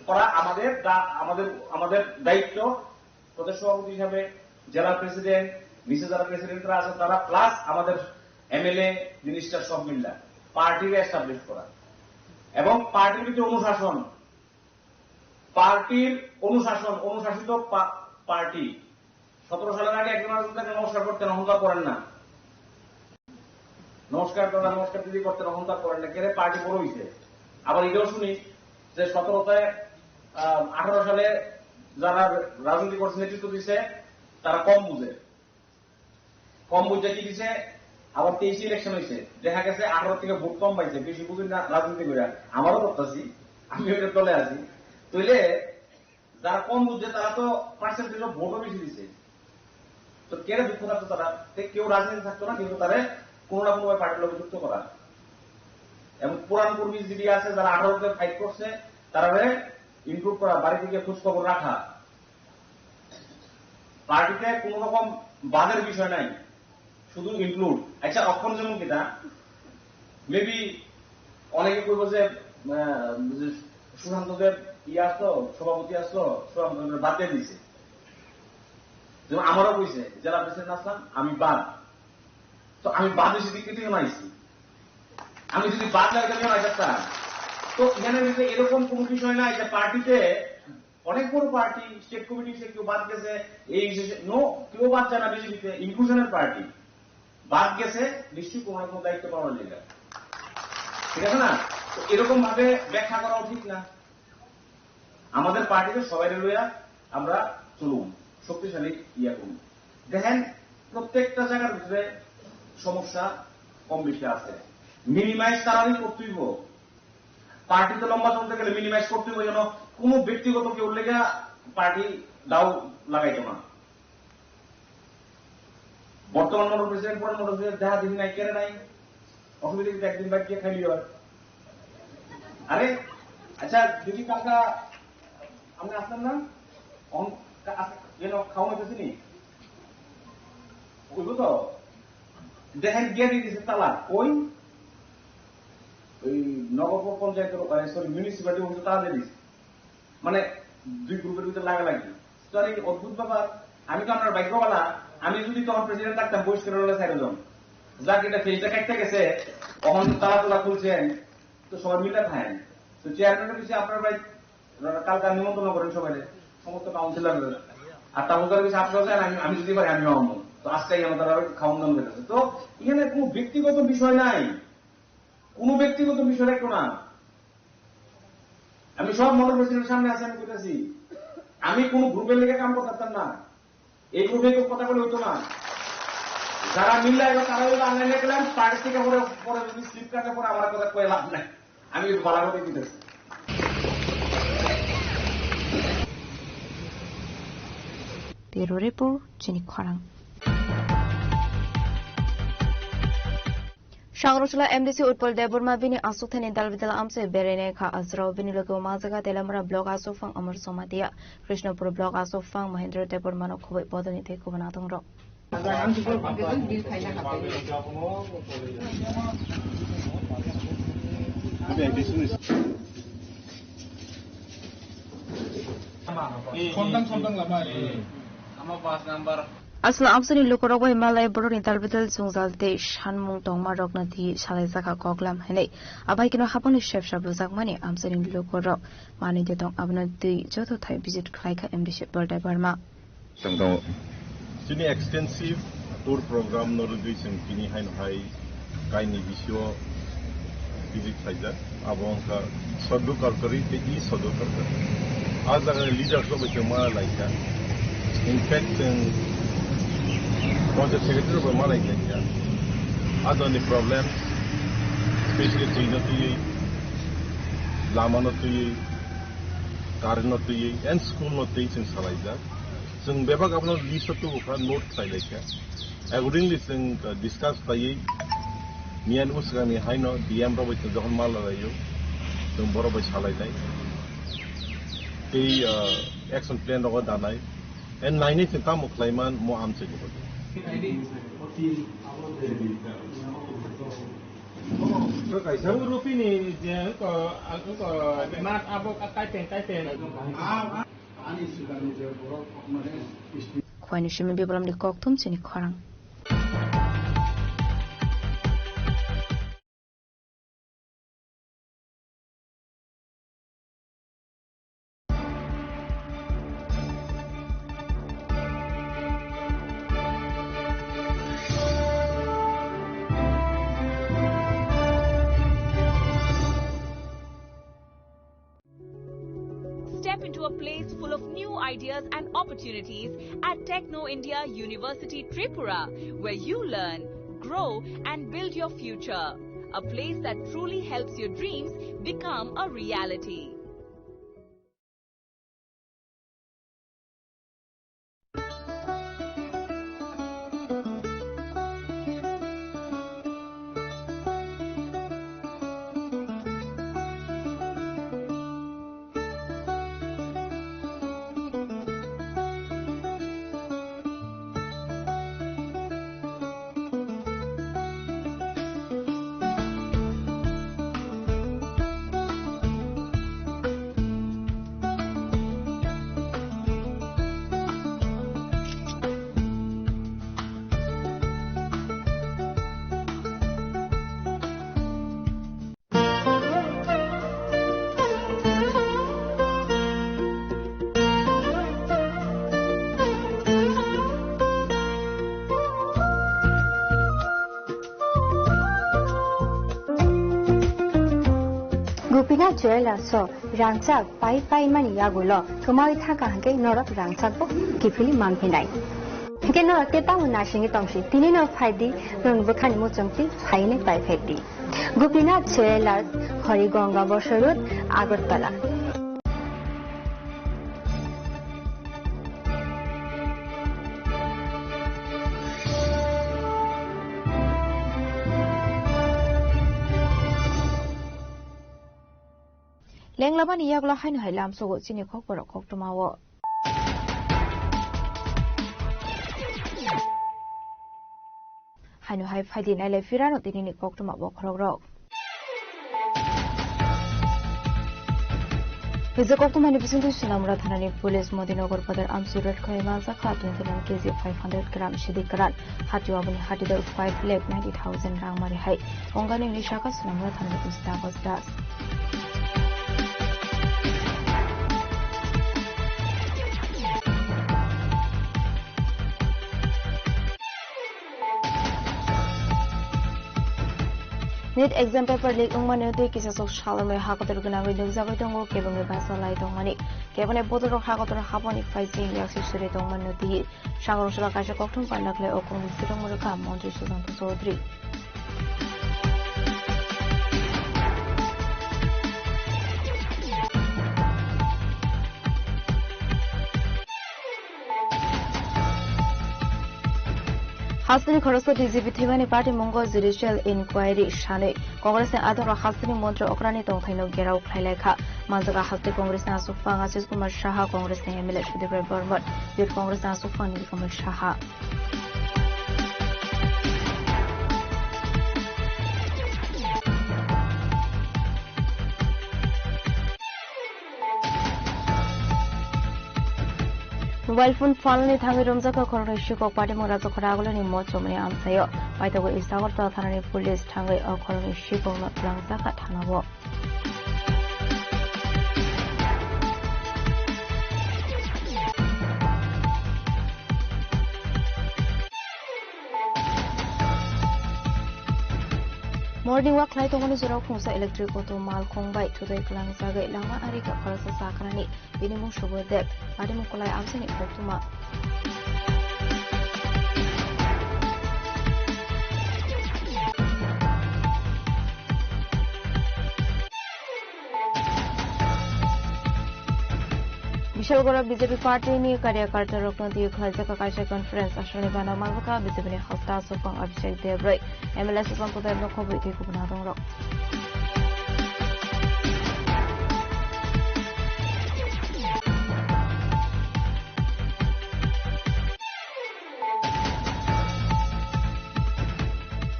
করা আমাদের দা-, আমাদের, আমাদের দায়িত্ব। প্রদেশ সভাপতি হিসাবে জেলা প্রেসিডেন্ট, নিচে যারা প্রেসিডেন্টরা আছে তারা, প্লাস আমাদের এমএলএ, মিনিস্টার সব মিল্লা পার্টির এস্টাবলিশ করা এবং পার্টির ভিতরে অনুশাসন, পার্টির অনুশাসন, অনুশাসিত পা-, পার্টি। সতেরো সালের আগে একজন আরেকজনকে নমস্কার করতেন, অহংকার করেন না। নমস্কার দাদা, নমস্কার দিদি করতেন, অহংকার করেন না। কেন? পার্টি বড় হইছে। আবার এটাও শুনি যে সতেরোতে, আহ, আঠারো সালে যারা রাজনীতি করছে, নেতৃত্ব দিছে, তারা কম বুঝে। কম বুঝে কি দিছে? আবার তেইশে ইলেকশন হইছে, দেখা গেছে আঠারো থেকে ভোট কম পাইছে, বেশি বুঝি না রাজনীতি করে। আমারও করতেছি, আমি ওইটা দলে আছি। তাইলে যারা কম বুঝছে, তারা তো পার্সেন্টেজ অফ ভোটও বেশি দিছে। তো কেন দুঃখ থাকতো তারা? তে কেউ রাজনীতি থাকতো না, কিন্তু তারা কোনো না কোনো ভাবে পার্টির লগে যুক্ত করা। এবং পুরান কর্মী যদি আছে, যারা আঠারোতে ফাইট করছে, তারা ইনক্লুড করা, বাড়ি থেকে খোঁজ খবর রাখা। পার্টিতে কোনো রকম বাদের বিষয় নাই, শুধু ইনক্লুড। আচ্ছা, অখন যেমন কিতা, মেবি অনেকে কইব যে, আহ, যে সুশান্ত দেব ইয়ে আসতো, সভাপতি আসতো, সুশান্ত দেব বাদ দিয়ে দিছে। যেমন আমারও কইছে, জেলা প্রেসিডেন্ট আসলাম, আমি বাদ। তো আমি বাদ হয়েছি, কিন্তু কেন আইছি? আমি যদি বাদ লাগে, কেন আইতাম? তো এখানে কিন্তু এরকম কোনো বিষয় নাই যে পার্টিতে অনেক বড় পার্টি, স্টেট কমিটি সে কেউ বাদ গেছে, এই বিশেষে, নো, কেউ বাদ যায় না বিজেপিতে, ইনক্লুশনের পার্টি। বাদ গেছে, নিশ্চয়ই কোনো রকম দায়িত্ব পালন নিবে। ঠিক আছে না? তো এরকম ভাবে ব্যাখ্যা করাও ঠিক না। আমাদের পার্টিতে সবাই লইয়া আমরা চলুন, শক্তিশালী ইয়া করুন। দেখেন, প্রত্যেকটা জায়গার ভিতরে সমস্যা কম বেশি আছে, মিনিমাইজ তারারই করতেই হোক। পার্টিতে লম্বা চলতে গেলে মিনিমাইজ করতে হবে, যেন কোনো ব্যক্তিগত কেউ লেগে পার্টি দাও লাগাইতো না। বর্তমান মন্ডল প্রেসিডেন্ট, পরের মন্ডল প্রেসিডেন্ট দেখা দেখি নাই, কেড়ে নাই, অসুবিধা কিন্তু একদিন বাইরে গিয়ে খাইলি হয়। আরে, আচ্ছা, যদি কালকা আমরা আসলাম না, অন-, কা-, আস-, যেন খাওয়ানো গেছে নি? ওইব তো? দেখেন গিয়ে দিয়ে দিছে তালা, কই? ওই নগর পঞ্চায়েত, সরি, মিউনিসিপ্যালিটি অফিসে তালা দিয়ে দিছে। মানে, দুই গ্রুপের ভিতরে লাগালাগি। তো আরে, অদ্ভুত ব্যাপার। আমি তো আপনার ভাগ্যবালা, আমি যদি তখন প্রেসিডেন্ট থাকতাম, বহিষ্কার হলে চারজন। যাক, এটা ফেসটা কাটতে গেছে, তখন তালা তোলা খুলছেন, তো সবাই মিলে থাকেন। তো চেয়ারম্যানের কাছে আপনার ভাই, ওনারা কালকে নিমন্ত্রণ করেন সবাই, সমস্ত কাউন্সিলর। আর তাহলে কাছে আপনারা যান, আমি, আমি যদি পারি, আমিও আমো। তো আজকে আমাদের আরো খাওয়ান দাওয়ান হয়ে গেছে। তো এখানে কোনো ব্যক্তিগত বিষয় নাই, কোনো ব্যক্তিগত বিষয় রাখতো না। আমি সব মন্ডল প্রেসিডেন্টের সামনে আছি, আমি কইতাছি, আমি কোনো গ্রুপের লেগে কাম করতাম না, এই গ্রুপে কেউ কথা বলে হইতো না। যারা মিল্লা এবার তারা হইলো আনলাইনে গেলাম, পার্টি থেকে পরে, পরে যদি স্লিপ কাটে পরে আমার কথা কয়ে লাভ নাই। আমি একটু বালা করে দিতেছি। Bureau Report, Chini Khorang. Sangrosla M D C Utpal Debbarma bini aswk thani dalbidal amchai berainai kha. Asrao bini loge o ma jaga Telamura block aswk phang Amar Somatia, Krishnapur block aswk phang Mahendra Debbarma no khoboi bodolni tei kubuna tongrok. Aswla amchaini lukurok bai malai borokni dalbidal chwngjal tei sanmung tongmarokno twi salaijakha koklam hinwi. Abaikeno hapangni sepsa bujakmani amchaini lukurok manwi de tong, abono twi joto thai visit khlaikha M D C Utpal Debbarma. Chini extensive tour program no rwgwi chwng tini haino hai kaini bisio visit khlaijak. Abo wngkha Sadhu Kalkari tei E Sadhu Kalkari. A jagani leaders rok bai chwng ma laikha. In fact, chwng project secretary rok bai ma laikha. Adoni problem, specially twi no twiwi, lama no twiwi, current no twiwi, and school no twiwi chwng salaijak. Chwng bebak abono list o tubu kha, note khlai lai kha. Accordingly chwng, uh, discuss khlaiwi, miyani bwswkangni haino D M rok bai chwng jokhon ma lalaio, chwng borok bai salainai. Tei, uh, action plan rogo danai. And nainai chwng tamo khlaiman mo amchai ko. Kaisa rupini je ko, ko mat abo ka kaiteng kaiteng. Khwani simi bibalamni kokthum chini khorang. Step into a place full of new ideas and opportunities at Techno India University Tripura, where you learn, grow, and build your future. A place that truly helps your dreams become a reality. Gopinath Jewellers o rangchak pai pai mani yagulo thumawi thangkha hwnkhe norok rangchak bo kiphilwi manphinai. Hwnkhe norok tei tamo nasingwi tongsi, tini no phaidi, norokni bwkhani muchungtwi phainai pai phaidi. Gopinath Jewellers, Harigonga Bosoi Road, Agartala. Lenglabani yagulo haino hai lamsogo chini khokborok koktwmao. Haino hai phaidi nailai phirano tinini koktwma bokhorokrok. Hwjak koktwmani bisingtwi Sonamura thanani police Modinagar Badar Amsui road khoi manjakha twenty nine K G five hundred gram sidi kwran. Hatio aboni hatidor five lakh ninety thousand rang mari hai. Ongani hwnwi sakha Sonamura thanani Ustagos Das. NEET exam paper leak wngmani twi kisasok salrwnwi hakotor gwnangwi nukjagwi tongo, kebengwi bachalai tongmani. Kebengni bodolrok hakotor haboni phaising yaksi suri tongmani twi. Sangrong sala kaisa kokthum panda khlai o kongni sirok mwrwkha Montri Sushanta Chowdhury. Hasteni khoroksa D G P thwimani patimungo judicial inquiry sanwi Congressni adongrok hasteni montri okrani tongthaino gherao khlai lai kha. Manjak a haste Congressni aswkphang Ashish Kumar Saha, Congressni M L A Sudip Roy Barman, Youth Congressni aswkphang Nilkamal Saha. Mobile phone phalni thangwi romjakha khoroknwi sikok, patimung Rajakhor Agulani mochomni amchaio. Paithago East Agartala thanani police thangwi o khoroknwi sikokno twlangjakha thanao. Morning walk khlai tongmani jorao khungsa electric auto malkhung bai thudai kwlangjagwi lama ari kha khoroksa chakrani. Bini mung Subodh Deb, patimung Kolai amchaini koktwma. Kishalgora B J P party ni karyakarta rokno twi khlaijak kaisa conference. Aswkni gana malbwkha B J P ni hasta aswkphang Abhishek Debbarma, M L A Sushant Debbarma khobwi tei kubun adongrok.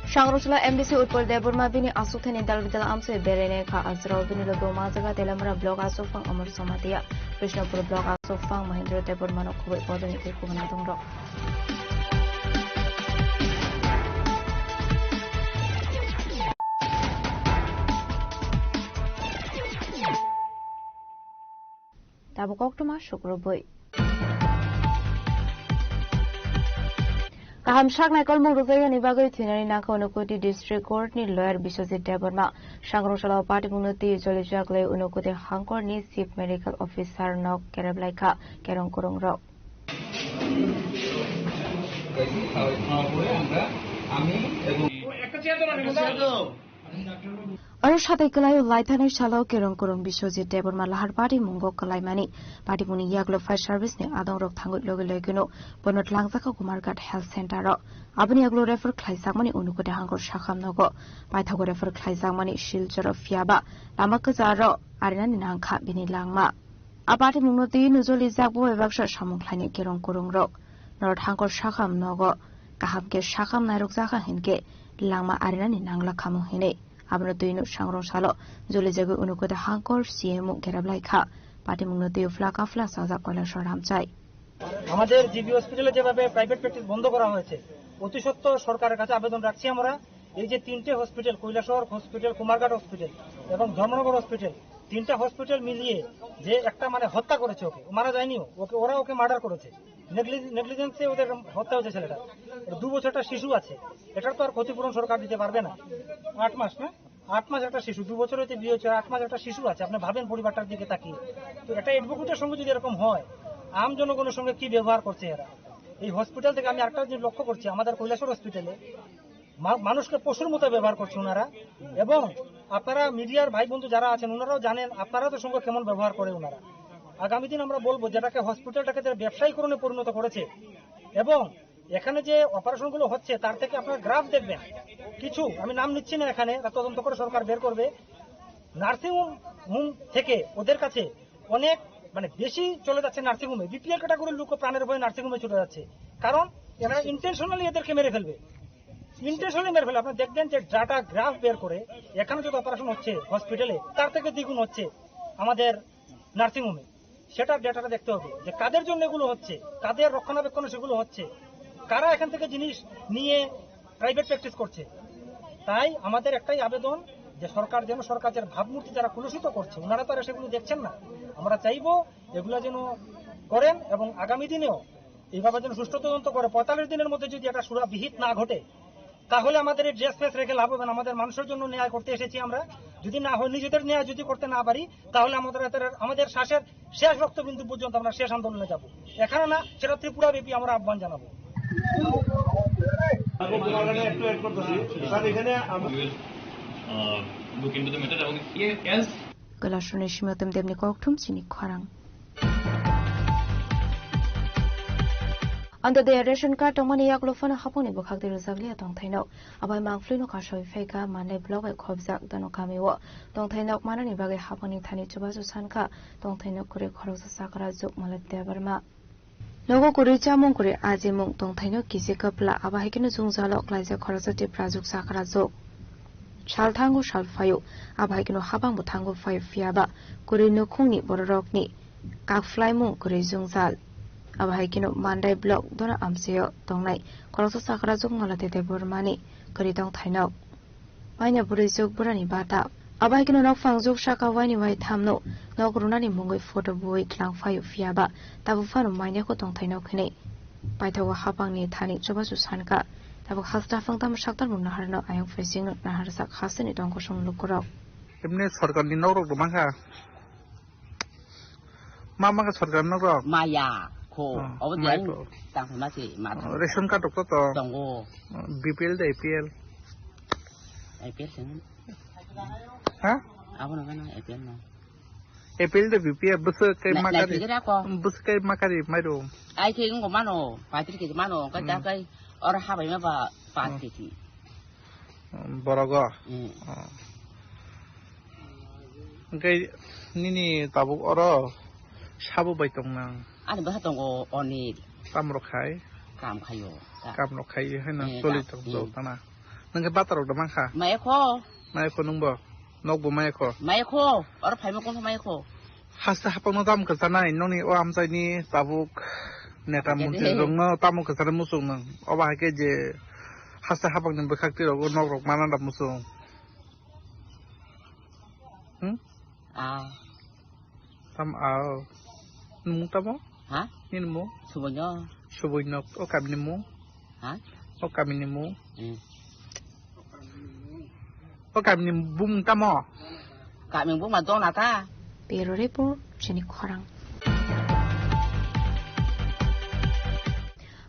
Sangrosla M D C Utpal Debbarma bini aswk thani dal bidal amsoi berai nai kha. Asrao bini logo ma jaga Telamra block aswkphang Amar Somatia, Krishnapur block aswkphang Mahendra Debbarma no khobwi bodoni tei kubun adongrok. Tabuk koktwma sukrubwi. Kaham sak naikolmung rwjaknani bagwi thwinani nangkha Unakoti District Court ni lawyer Biswajit Debbarma. Sangrong salo patimungno twi jolijak lai Unakoti hangkorni Chief Medical Officer no kerep lai kha kerong kwrwng rok. Aro satai kwlaio laithanai salo kerong kwrwng Biswajit Debbarma lahar patimungo kwlaimani. Patimungni yaklo fire service ni adongrok thangwi logi logi no bono tlangjak kha Kumarghat Health Center o. Aboni yaklo refer khlaijakmani Unakoti hangkor sakham nogo. Paithago refer khlaijakmani Silchar o, phiyaba lama kwcharo arinani nangkha bini langma. A patimungno twi no jolijak bo bebaksa samung khlainai kerong kwrwng rok. Norok hangkor sakham nogo kaham khe sakham nairok jakha hinkhe langma arinani nangla khamu hinwi. Abono twi no sangrong salo jolijagwi Unakoti hangkor C M O kerep lai kha. Patimungno twi phla kafla sajak Kailasor Ramchai. আমাদের জিবি হসপিটালে যেভাবে private practice বন্ধ করা হয়েছে, অতি সত্বর সরকারের কাছে আবেদন রাখছি আমরা। এই যে তিনটে হসপিটাল, কৈলাসহর হসপিটাল, কুমারঘাট হসপিটাল এবং ধর্মনগর হসপিটাল, তিনটা হসপিটাল মিলিয়ে যে একটা মানে হত্যা করেছে, ওকে মারা যায়নি, ওকে, ওরা ওকে মার্ডার করেছে। নেগলি-, নেগলিজেন্সে ওদের হত্যা হয়েছে ছেলেটা। দু বছর একটা শিশু আছে, এটার তো আর ক্ষতিপূরণ সরকার দিতে পারবে না। আট মাস না, আট মাস একটা শিশু, দু বছর হইতে বিয়ে হচ্ছে, আট মাস একটা শিশু আছে। আপনি ভাবেন পরিবারটার দিকে তাকিয়ে, তো একটা অ্যাডভোকেটের সঙ্গে যদি এরকম হয়, আম জনগণের সঙ্গে কি ব্যবহার করছে এরা? এই হসপিটাল থেকে আমি আরেকটা জিনিস লক্ষ্য করছি, আমাদের কৈলাসহর হসপিটালে মা-, মানুষকে পশুর মতো ব্যবহার করছে ওনারা। এবং আপনারা মিডিয়ার ভাই বন্ধু যারা আছেন, ওনারাও জানেন আপনারা তো সঙ্গে কেমন ব্যবহার করে ওনারা। আগামী দিন আমরা বলবো, যেটাকে হসপিটালটাকে তারা ব্যবসায়ীকরণে পরিণত করেছে। এবং এখানে যে অপারেশনগুলো হচ্ছে, তার থেকে আপনারা গ্রাফ দেখবেন, কিছু, আমি নাম নিচ্ছি না এখানে, এটা তদন্ত করে সরকার বের করবে। নার্সিং হোম, হোম থেকে ওদের কাছে অনেক, মানে, বেশি চলে যাচ্ছে নার্সিং হোমে। বিপিএল ক্যাটাগরির লোক প্রাণের ভয়ে নার্সিং হোমে চলে যাচ্ছে, কারণ এরা ইন্টেনশনালি এদেরকে মেরে ফেলবে, ইন্টেনশনালি মেরে ফেলবে। আপনারা দেখবেন যে ডাটা গ্রাফ বের করে এখানে যত অপারেশন হচ্ছে হসপিটালে, তার থেকে দ্বিগুণ হচ্ছে আমাদের নার্সিং হোমে। সেটার ডেটাটা দেখতে হবে যে কাদের জন্য এগুলো হচ্ছে, কাদের রক্ষণাবেক্ষণে সেগুলো হচ্ছে, কারা এখান থেকে জিনিস নিয়ে প্রাইভেট প্র্যাকটিস করছে। তাই আমাদের একটাই আবেদন যে সরকার যেন, সরকার যেন ভাবমূর্তি যারা কলুষিত করছে, ওনারা তো আর সেগুলো দেখছেন না। আমরা চাইবো এগুলো যেন করেন এবং আগামী দিনেও এইভাবে যেন সুষ্ঠু তদন্ত করে পঁয়তাল্লিশ দিনের মধ্যে যদি একটা সুরা বিহিত না ঘটে, তাহলে আমাদের এই ড্রেস ফ্রেস রেখে লাভ হবে না। আমাদের মানুষের জন্য ন্যায় করতে এসেছি আমরা। যদি না হয়, নিজেদের ন্যায় যদি করতে না পারি, তাহলে আমাদের, আমাদের শ্বাসের শেষ রক্তবিন্দু পর্যন্ত আমরা শেষ আন্দোলনে যাব। এখানে না, সেটা ত্রিপুরা ব্যাপী আমরা আহ্বান জানাবো। We will, uh, look into the matter এবং else. Kailasor ni simi Otem Debni kokthum chini khorang. Ando de ration card tongmani yaklo phano hapungni bwkhak tei rwjakliya tongthaino. Abai mangphlwino kasoi phaikha, manai block bai khobjak dano kamio. Tongthaino manani bagwi hapungni thani chubachu sankha, tongthaino kwrwi khoroksa sakra juk Malat Debbarma. Nogo kwrwi chamung kwrwi ajimung tongthaino kisi kwpla, abo hai kheno jwngjalo klaijak khoroksa Tiprajwk sakrajwk. Sal thango sal phaio, abo hai kheno habangbo thango phaio, phiyaba kwrwi nukhungni bororokni kakphlaimung kwrwi jwngjal. Abo hai kheno Mandai block dona amchaio tongnai khoroksa sakrajwk Malate Debbarmani kwrwi tongthaino. Maina bwrwi juk bwrani bata. Abo hai kheno nokphang juk saka waini wai thamno nok rwnani mungwi photo bui tlang phaio, phiyaba tabuk phano maina kho tongthai nok hinwi paithago hapangni thani chubachu sankha. Tabuk hasta phang tamo saktar bo naharno ayang phaisingno naharjak hasteni tongkosong lukurok. Emni sorkarni nokrok rwmangkha. Ma ma khe sorkar nok rok? Maya kho. Oh, obo mai diyan kho. Tang ma se ma. Oh, ration card rok to tong. Tongo. Oh, B P L de A P L? A P L sen. Ha? Abo no kana A P L no. Apple de B P F bwswk kai Na-, makari. Naithok ra ko. Bwswk kai makari mairum. Ai khe wngko mano, paitri kg mano, kai Hmm. ta kai or habai ma ba paanch Hmm. kg. Hmm, borogo. Hmm. Hmm. Hwnkhe nini tabuk oro sabo bai tong nang? Ani bwsa tongo Onil. Tamo rok khai? Kam khaio. Ka- Kam rok khai haino Eh, choli ka- tong hmm. tong tana. Nang khe bata rok da mankha? Maya kho. Maya kho nungbo? Nokbo maya kho? Maya kho. Oro phaima kung maya kho. Haste hapang no tamo kwchanai, nokni o amchaini tabuk neta Haste montri de. Rokno tamo kwchanai muchung nang. Obo hai khe je haste hapang ni bwkhak twi rok o nok rok mana da muchung. Hmm? Ah. Tam ao. Nung tamo? Ha? Nini mung? Suboino. Suboino. O kamini mung? Ha? O kamini mung? Hmm. O kamini bumung tamo? Kamini bumung ma dona ta. Bureau report, chini khorang.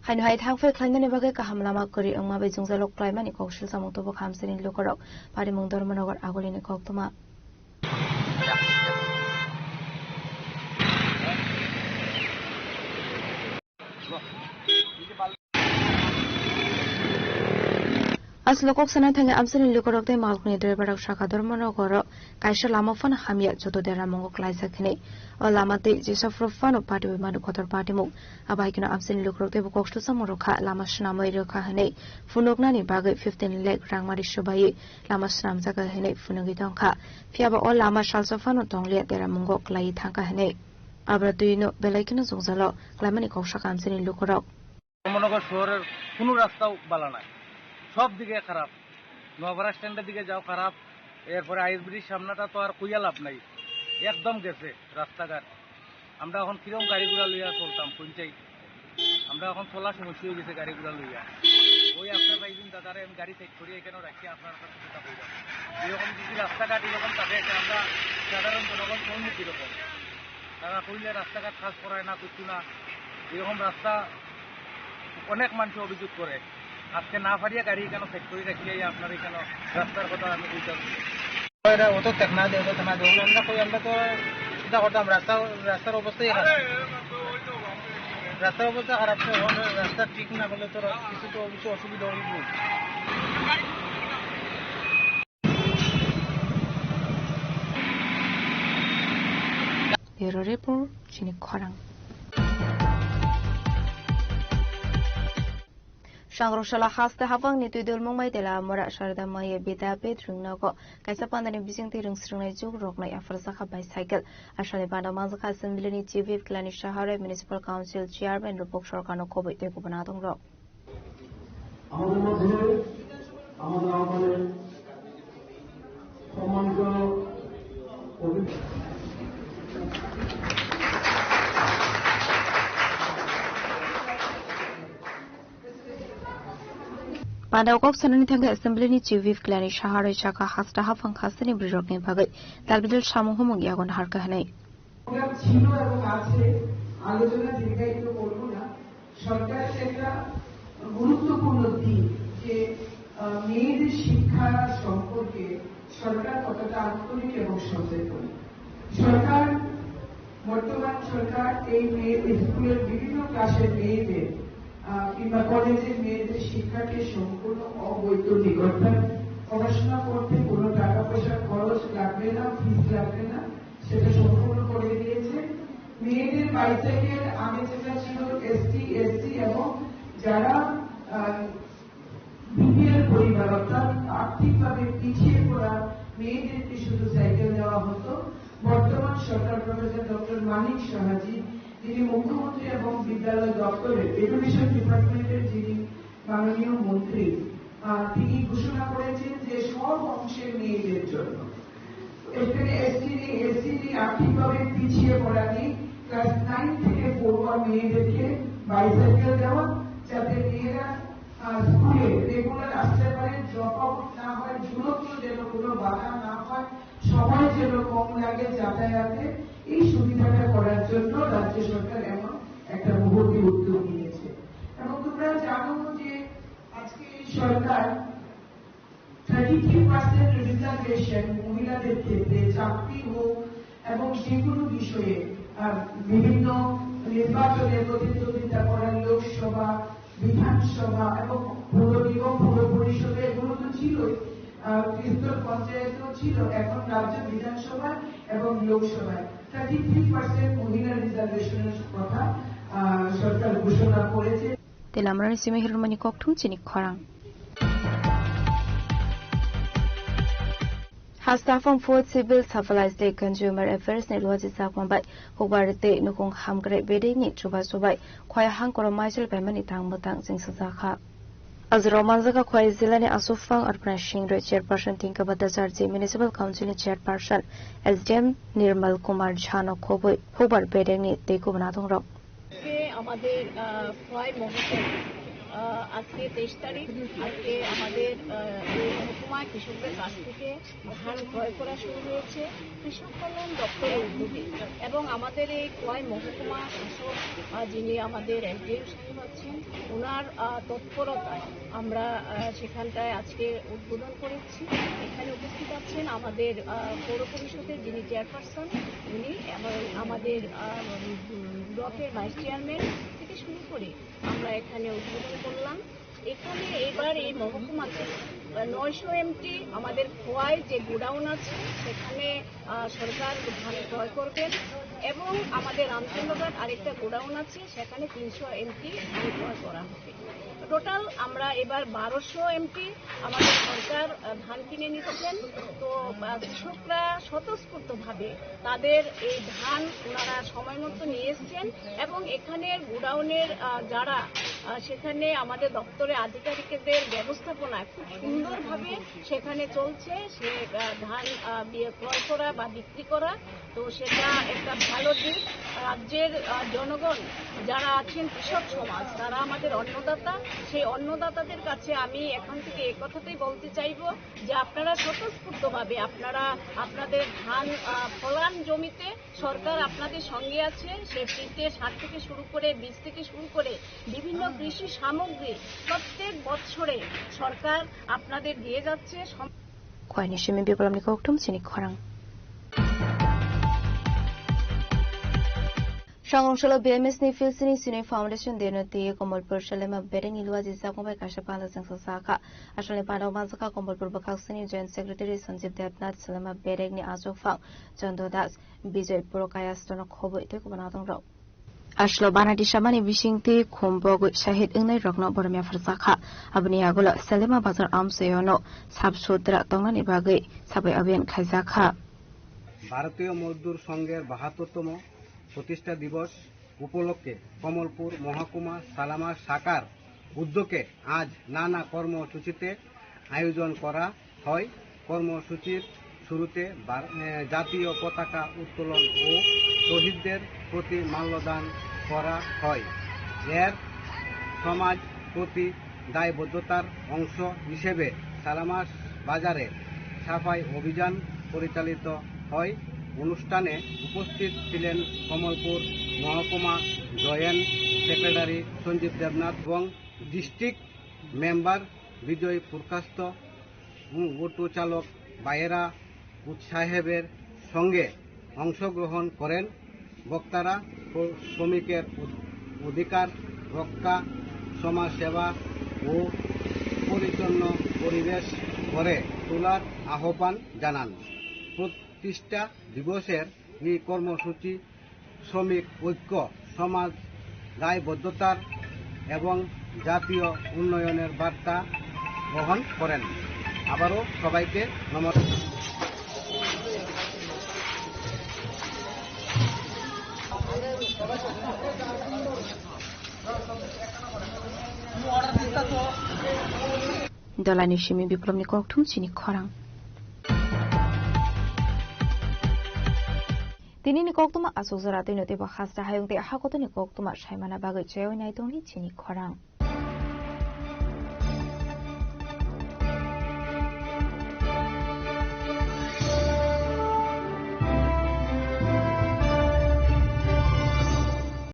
Haino hai thang phai khlainani bagwi kaham lama kwrwi wngma bai jwngjalo klaimani kok sil samung tubu khamsini lukurok. Parimung Dharmanagar Agulini koktwma. Aswk kok sana thangwi amchaini lukurok tei malkhungni driver rok sakha Dharmanagar o kaisa lama phano hamya joto deramungo klaijak hinwi. O lama tei jesa phuru phano patiwi manu kotor patimung. Abo hai kheno amchaini lukurok teibo kok swlwsamung rwkha lama swnamwi rwkha hinwi phunuknani bagwi fifteen lakh rangmari swbaiwi lama swnamjak hinwi phunugwi tongkha. Phiyaba o lama salsa phano tongliya deramungo klaiwi thangkha hinwi. Abra twino belai kheno jwngjalo klaimani kok sakha amchaini lukurok. Dharmanagar শহরের কোনো রাস্তাও ভালো নাই, সব দিকে খারাপ। নোয়াপাড়া স্ট্যান্ডের দিকে যাও খারাপ, এরপরে আইএসবিটির সামনেটা তো আর কইয়া লাভ নাই, একদম গেছে রাস্তাঘাট। আমরা এখন কিরকম গাড়ি ঘোড়া লইয়া চলতাম কোন চাই? আমরা এখন চলা সমস্যা হয়ে গেছে গাড়ি ঘোড়া লইয়া। ওই আপনার ভাইজন দাদারে আমি গাড়ি সাইড করি এখানে রাখি আপনার কাছে কথা কইলাম। এরকম যদি রাস্তাঘাট এরকম থাকে, আমরা সাধারণ জনগণ কোন মুখী রকম? তারা কইলে রাস্তাঘাট কাজ করায় না, কিছু না। এরকম রাস্তা অনেক মানুষ অভিযোগ করে। আজকে না পারিয়া গাড়ি এখানে সেট করে রাখিয়া এই আপনার এখানে রাস্তার কথা আমি বুঝতে পারছি। এরা অত টেকনা দেয়, অত টেকনা দেয়, আমরা কই, আমরা তো চিন্তা করতাম, রাস্তা, রাস্তার অবস্থাই খারাপ। রাস্তার অবস্থা খারাপ তো, এখন রাস্তা ঠিক না হলে তো কিছু তো কিছু অসুবিধা হইব। Bureau report, chini khorang. Sangrosala haste habangni twi dulmung mai tela mora sarda mai bida pet rwngnogo kaisa pandani bisingtwi rwngsrwngnai juk roknai aphar sakha bicycle. Asani panda manjakha Assembly ni Chief Whip Kilani Saharai Municipal Council Chairman Rupok Sarkarno khobwi tei kubun adongrok. আমাদের মধ্যে আমাদের আহ্বানে সম্মানিত অতিথি Panda o kok sanani thangwi Assembly ni Chief Whip Kilani Saharoi saka hasta haphang hasteni bwrwirokni bagwi dalbidal samung humung yago naharkha hwnwi. Programme ছিল এবং আছে, আলোচনা দীর্ঘায়িত করব না। সরকারের একটা গুরুত্বপূর্ণ দিক যে, আহ, মেয়েদের শিক্ষা সম্পর্কে সরকার কতটা আন্তরিক এবং সচেতন। সরকার, বর্তমান সরকার এই মেয়ে, স্কুলের বিভিন্ন ক্লাসের মেয়েদের, আহ, কিংবা কলেজের মেয়েদের শিক্ষাকে সম্পূর্ণ অবৈতনিক, অর্থাৎ পড়াশোনা করতে কোনো টাকা পয়সা খরচ লাগবে না, ফিস লাগবে না, সেটা সম্পূর্ণ করে দিয়েছে। মেয়েদের বাইসাইকেল আগে যেটা ছিল এসটি, এসসি এবং যারা, আহ, বিপিএল পরিবার, অর্থাৎ আর্থিকভাবে পিছিয়ে পড়া মেয়েদেরকে শুধু সাইকেল দেওয়া হতো। বর্তমান সরকার প্রফেসর ডক্টর মানিক সাহাজি, যিনি মুখ্যমন্ত্রী এবং বিদ্যালয় দপ্তরের এডুকেশন ডিপার্টমেন্টের যিনি মাননীয় মন্ত্রী, আহ, তিনি ঘোষণা করেছেন যে সব অংশের মেয়েদের জন্য। এখানে এসটি নেই, এসসি নেই, আর্থিকভাবে পিছিয়ে পড়া নেই। ক্লাস নাইন থেকে পড়ুয়া মেয়েদেরকে বাইসাইকেল দেওয়া, যাতে মেয়েরা, আহ, স্কুলে রেগুলার আসতে পারে, ড্রপ আউট না হয়, দূরত্ব যেন কোনো বাধা না হয়, সময় যেন কম লাগে যাতায়াতে। এই সুবিধাটা করার জন্য রাজ্য সরকার এমন একটা মহতী উদ্যোগ নিয়েছে। এবং তোমরা জানো যে আজকে এই সরকার থার্টি থ্রি পার্সেন্ট রিজার্ভেশন মহিলাদের ক্ষেত্রে চাকরি হোক, এবং যে কোনো বিষয়ে, আহ, বিভিন্ন নির্বাচনে প্রতিদ্বন্দ্বিতা করার লোকসভা, বিধানসভা এবং পৌর নিগম, পৌর পরিষদে এগুলো তো ছিলই, আহ, স্তর পঞ্চায়েতও ছিল, এখন রাজ্য বিধানসভায় এবং লোকসভায় থার্টি থ্রি পার্সেন্ট মহিলা রিজার্ভেশনের কথা, আহ, সরকার ঘোষণা করেছে। Tei lamarani simi hirmani kokthum chini khorang. Hastafang Food, Civil Supplies tei Consumer Affairs ni luaji chakma bai hukbar tei nukung hamkrai bedekni chubachu bai khwai hangkoro maichel paimani tang mwtang chengsajakha. Ajrok manjaka khwai jilani aswk phang Arpana Singh Roy, Chairperson Tingkaba Dacharji Municipal Council ni Chairperson S D M Nirmal Kumar Jha no khobwi hukbar bedekni tei kubun adongrok. আজকে আমাদের, আহ, খোয়াই মহকুমা, আহ, আজকে তেইশ তারিখ, আজকে আমাদের, আহ, এই মহকুমায় কৃষকদের কাছ থেকে ধান ক্রয় করা শুরু হয়েছে কৃষক কল্যাণ দপ্তরের উদ্যোগে। এবং আমাদের এই খোয়াই মহকুমা শাসক, আহ, যিনি আমাদের এসডিএম সাহেব আছেন, ওনার, আহ, তৎপরতায় আমরা, আহ, সেখানটায় আজকে উদ্বোধন করেছি। এখানে উপস্থিত আছেন আমাদের, আহ, পৌর পরিষদের যিনি চেয়ারপারসন, উনি এবং আমাদের, আহ, উম, ব্লকের ভাইস চেয়ারম্যান থেকে শুরু করে আমরা এখানে উদ্বোধন করলাম। এখানে এবার এই মহকুমাতে, আহ, নয়শো এমটি আমাদের খোয়াই যে গোডাউন আছে, সেখানে, আহ, সরকার ধান ক্রয় করবেন এবং আমাদের রামচন্দ্রঘাট আরেকটা গোডাউন আছে, সেখানে তিনশো এমটি ধান ক্রয় করা হবে। টোটাল আমরা এবার বারোশো এমটি আমাদের সরকার, আহ, ধান কিনে নিচ্ছেন। তো, আহ, কৃষকরা স্বতঃস্ফূর্তভাবে তাদের এই ধান ওনারা সময় মতো নিয়ে এসছেন এবং এখানের গোডাউনের, আহ, যারা, আহ, সেখানে আমাদের দপ্তরের আধিকারিকদের ব্যবস্থাপনায় খুব সুন্দরভাবে সেখানে চলছে, সে, আহ, ধান, আহ, বিয়ে ক্রয় করা বা বিক্রি করা। তো সেটা একটা ভালো দিক। রাজ্যের, আহ, জনগণ যারা আছেন, কৃষক সমাজ, তারা আমাদের অন্নদাতা। সেই অন্নদাতাদের কাছে আমি এখান থেকে এ কথাটাই বলতে চাইবো যে আপনারা স্বতঃস্ফূর্তভাবে আপনারা আপনাদের ধান, আহ, ফলান জমিতে সরকার আপনাদের সঙ্গে আছে। সে ফ্রিতে সার থেকে শুরু করে, বীজ থেকে শুরু করে বিভিন্ন কৃষি সামগ্রী প্রত্যেক বছরে সরকার আপনাদের দিয়ে যাচ্ছে। সম- Khwaini simi biplopni kokthum chini khorang. Songong solo B M S ni Phil Sini Sini Foundation deno tei Komolpur Salema Berengni luaji jakong bai kaisa panda chengsa sakha. Asalni panda manjakha Komolpur bwkhak sini Joint Secretary Sanjib Debnath, Salema Berengni achuk phang Chando Das, Bijoy Purokaya stono khobwi tei kubun adongrok. Aslo banadi samani bisingtwi khum bogwi shahid wngnai rokno borom yapharjakha. Aboni yagulo Salema Bazar amchaiono sap sutra tongnani bagwi sabai abhiyan khaijakha. ভারতীয় মজদুর সংঘের বাহাত্তরতম প্রতিষ্ঠা দিবস উপলক্ষে কমলপুর মহকুমা সালামা শাখার উদ্যোগে আজ নানা কর্মসূচিতে আয়োজন করা হয়। কর্মসূচির শুরুতে বার-, এ, জাতীয় পতাকা উত্তোলন ও শহীদদের প্রতি মাল্যদান করা হয়। এর সমাজ প্রতি দায়বদ্ধতার অংশ হিসেবে সালামাস বাজারে সাফাই অভিযান পরিচালিত হয়। অনুষ্ঠানে উপস্থিত ছিলেন কমলপুর মহকুমা জয়েন্ট সেক্রেটারি সঞ্জীব দেবনাথ এবং ডিস্ট্রিক্ট মেম্বার বিজয় পুরকাস্ত, উম, অটো চালক ভাইয়েরা উৎসাহের সঙ্গে অংশগ্রহণ করেন। বক্তারা শ্র-, শ্রমিকের অধ-, অধিকার রক্ষা, সমাজসেবা ও পরিচ্ছন্ন পরিবেশ গড়ে তোলার আহ্বান জানান। প্রতিষ্ঠা দিবসের এই কর্মসূচি শ্রমিক ঐক্য, সমাজ দায়বদ্ধতার এবং জাতীয় উন্নয়নের বার্তা বহন করেন। আবারও সবাইকে নমস্কার। Dolani simi biplopni kokthum chini khorang. Tinini koktwma aswk jora twino teibo hasta hayung tei hakotoni koktwma saimana bagwi chaywi naitongni chini khorang.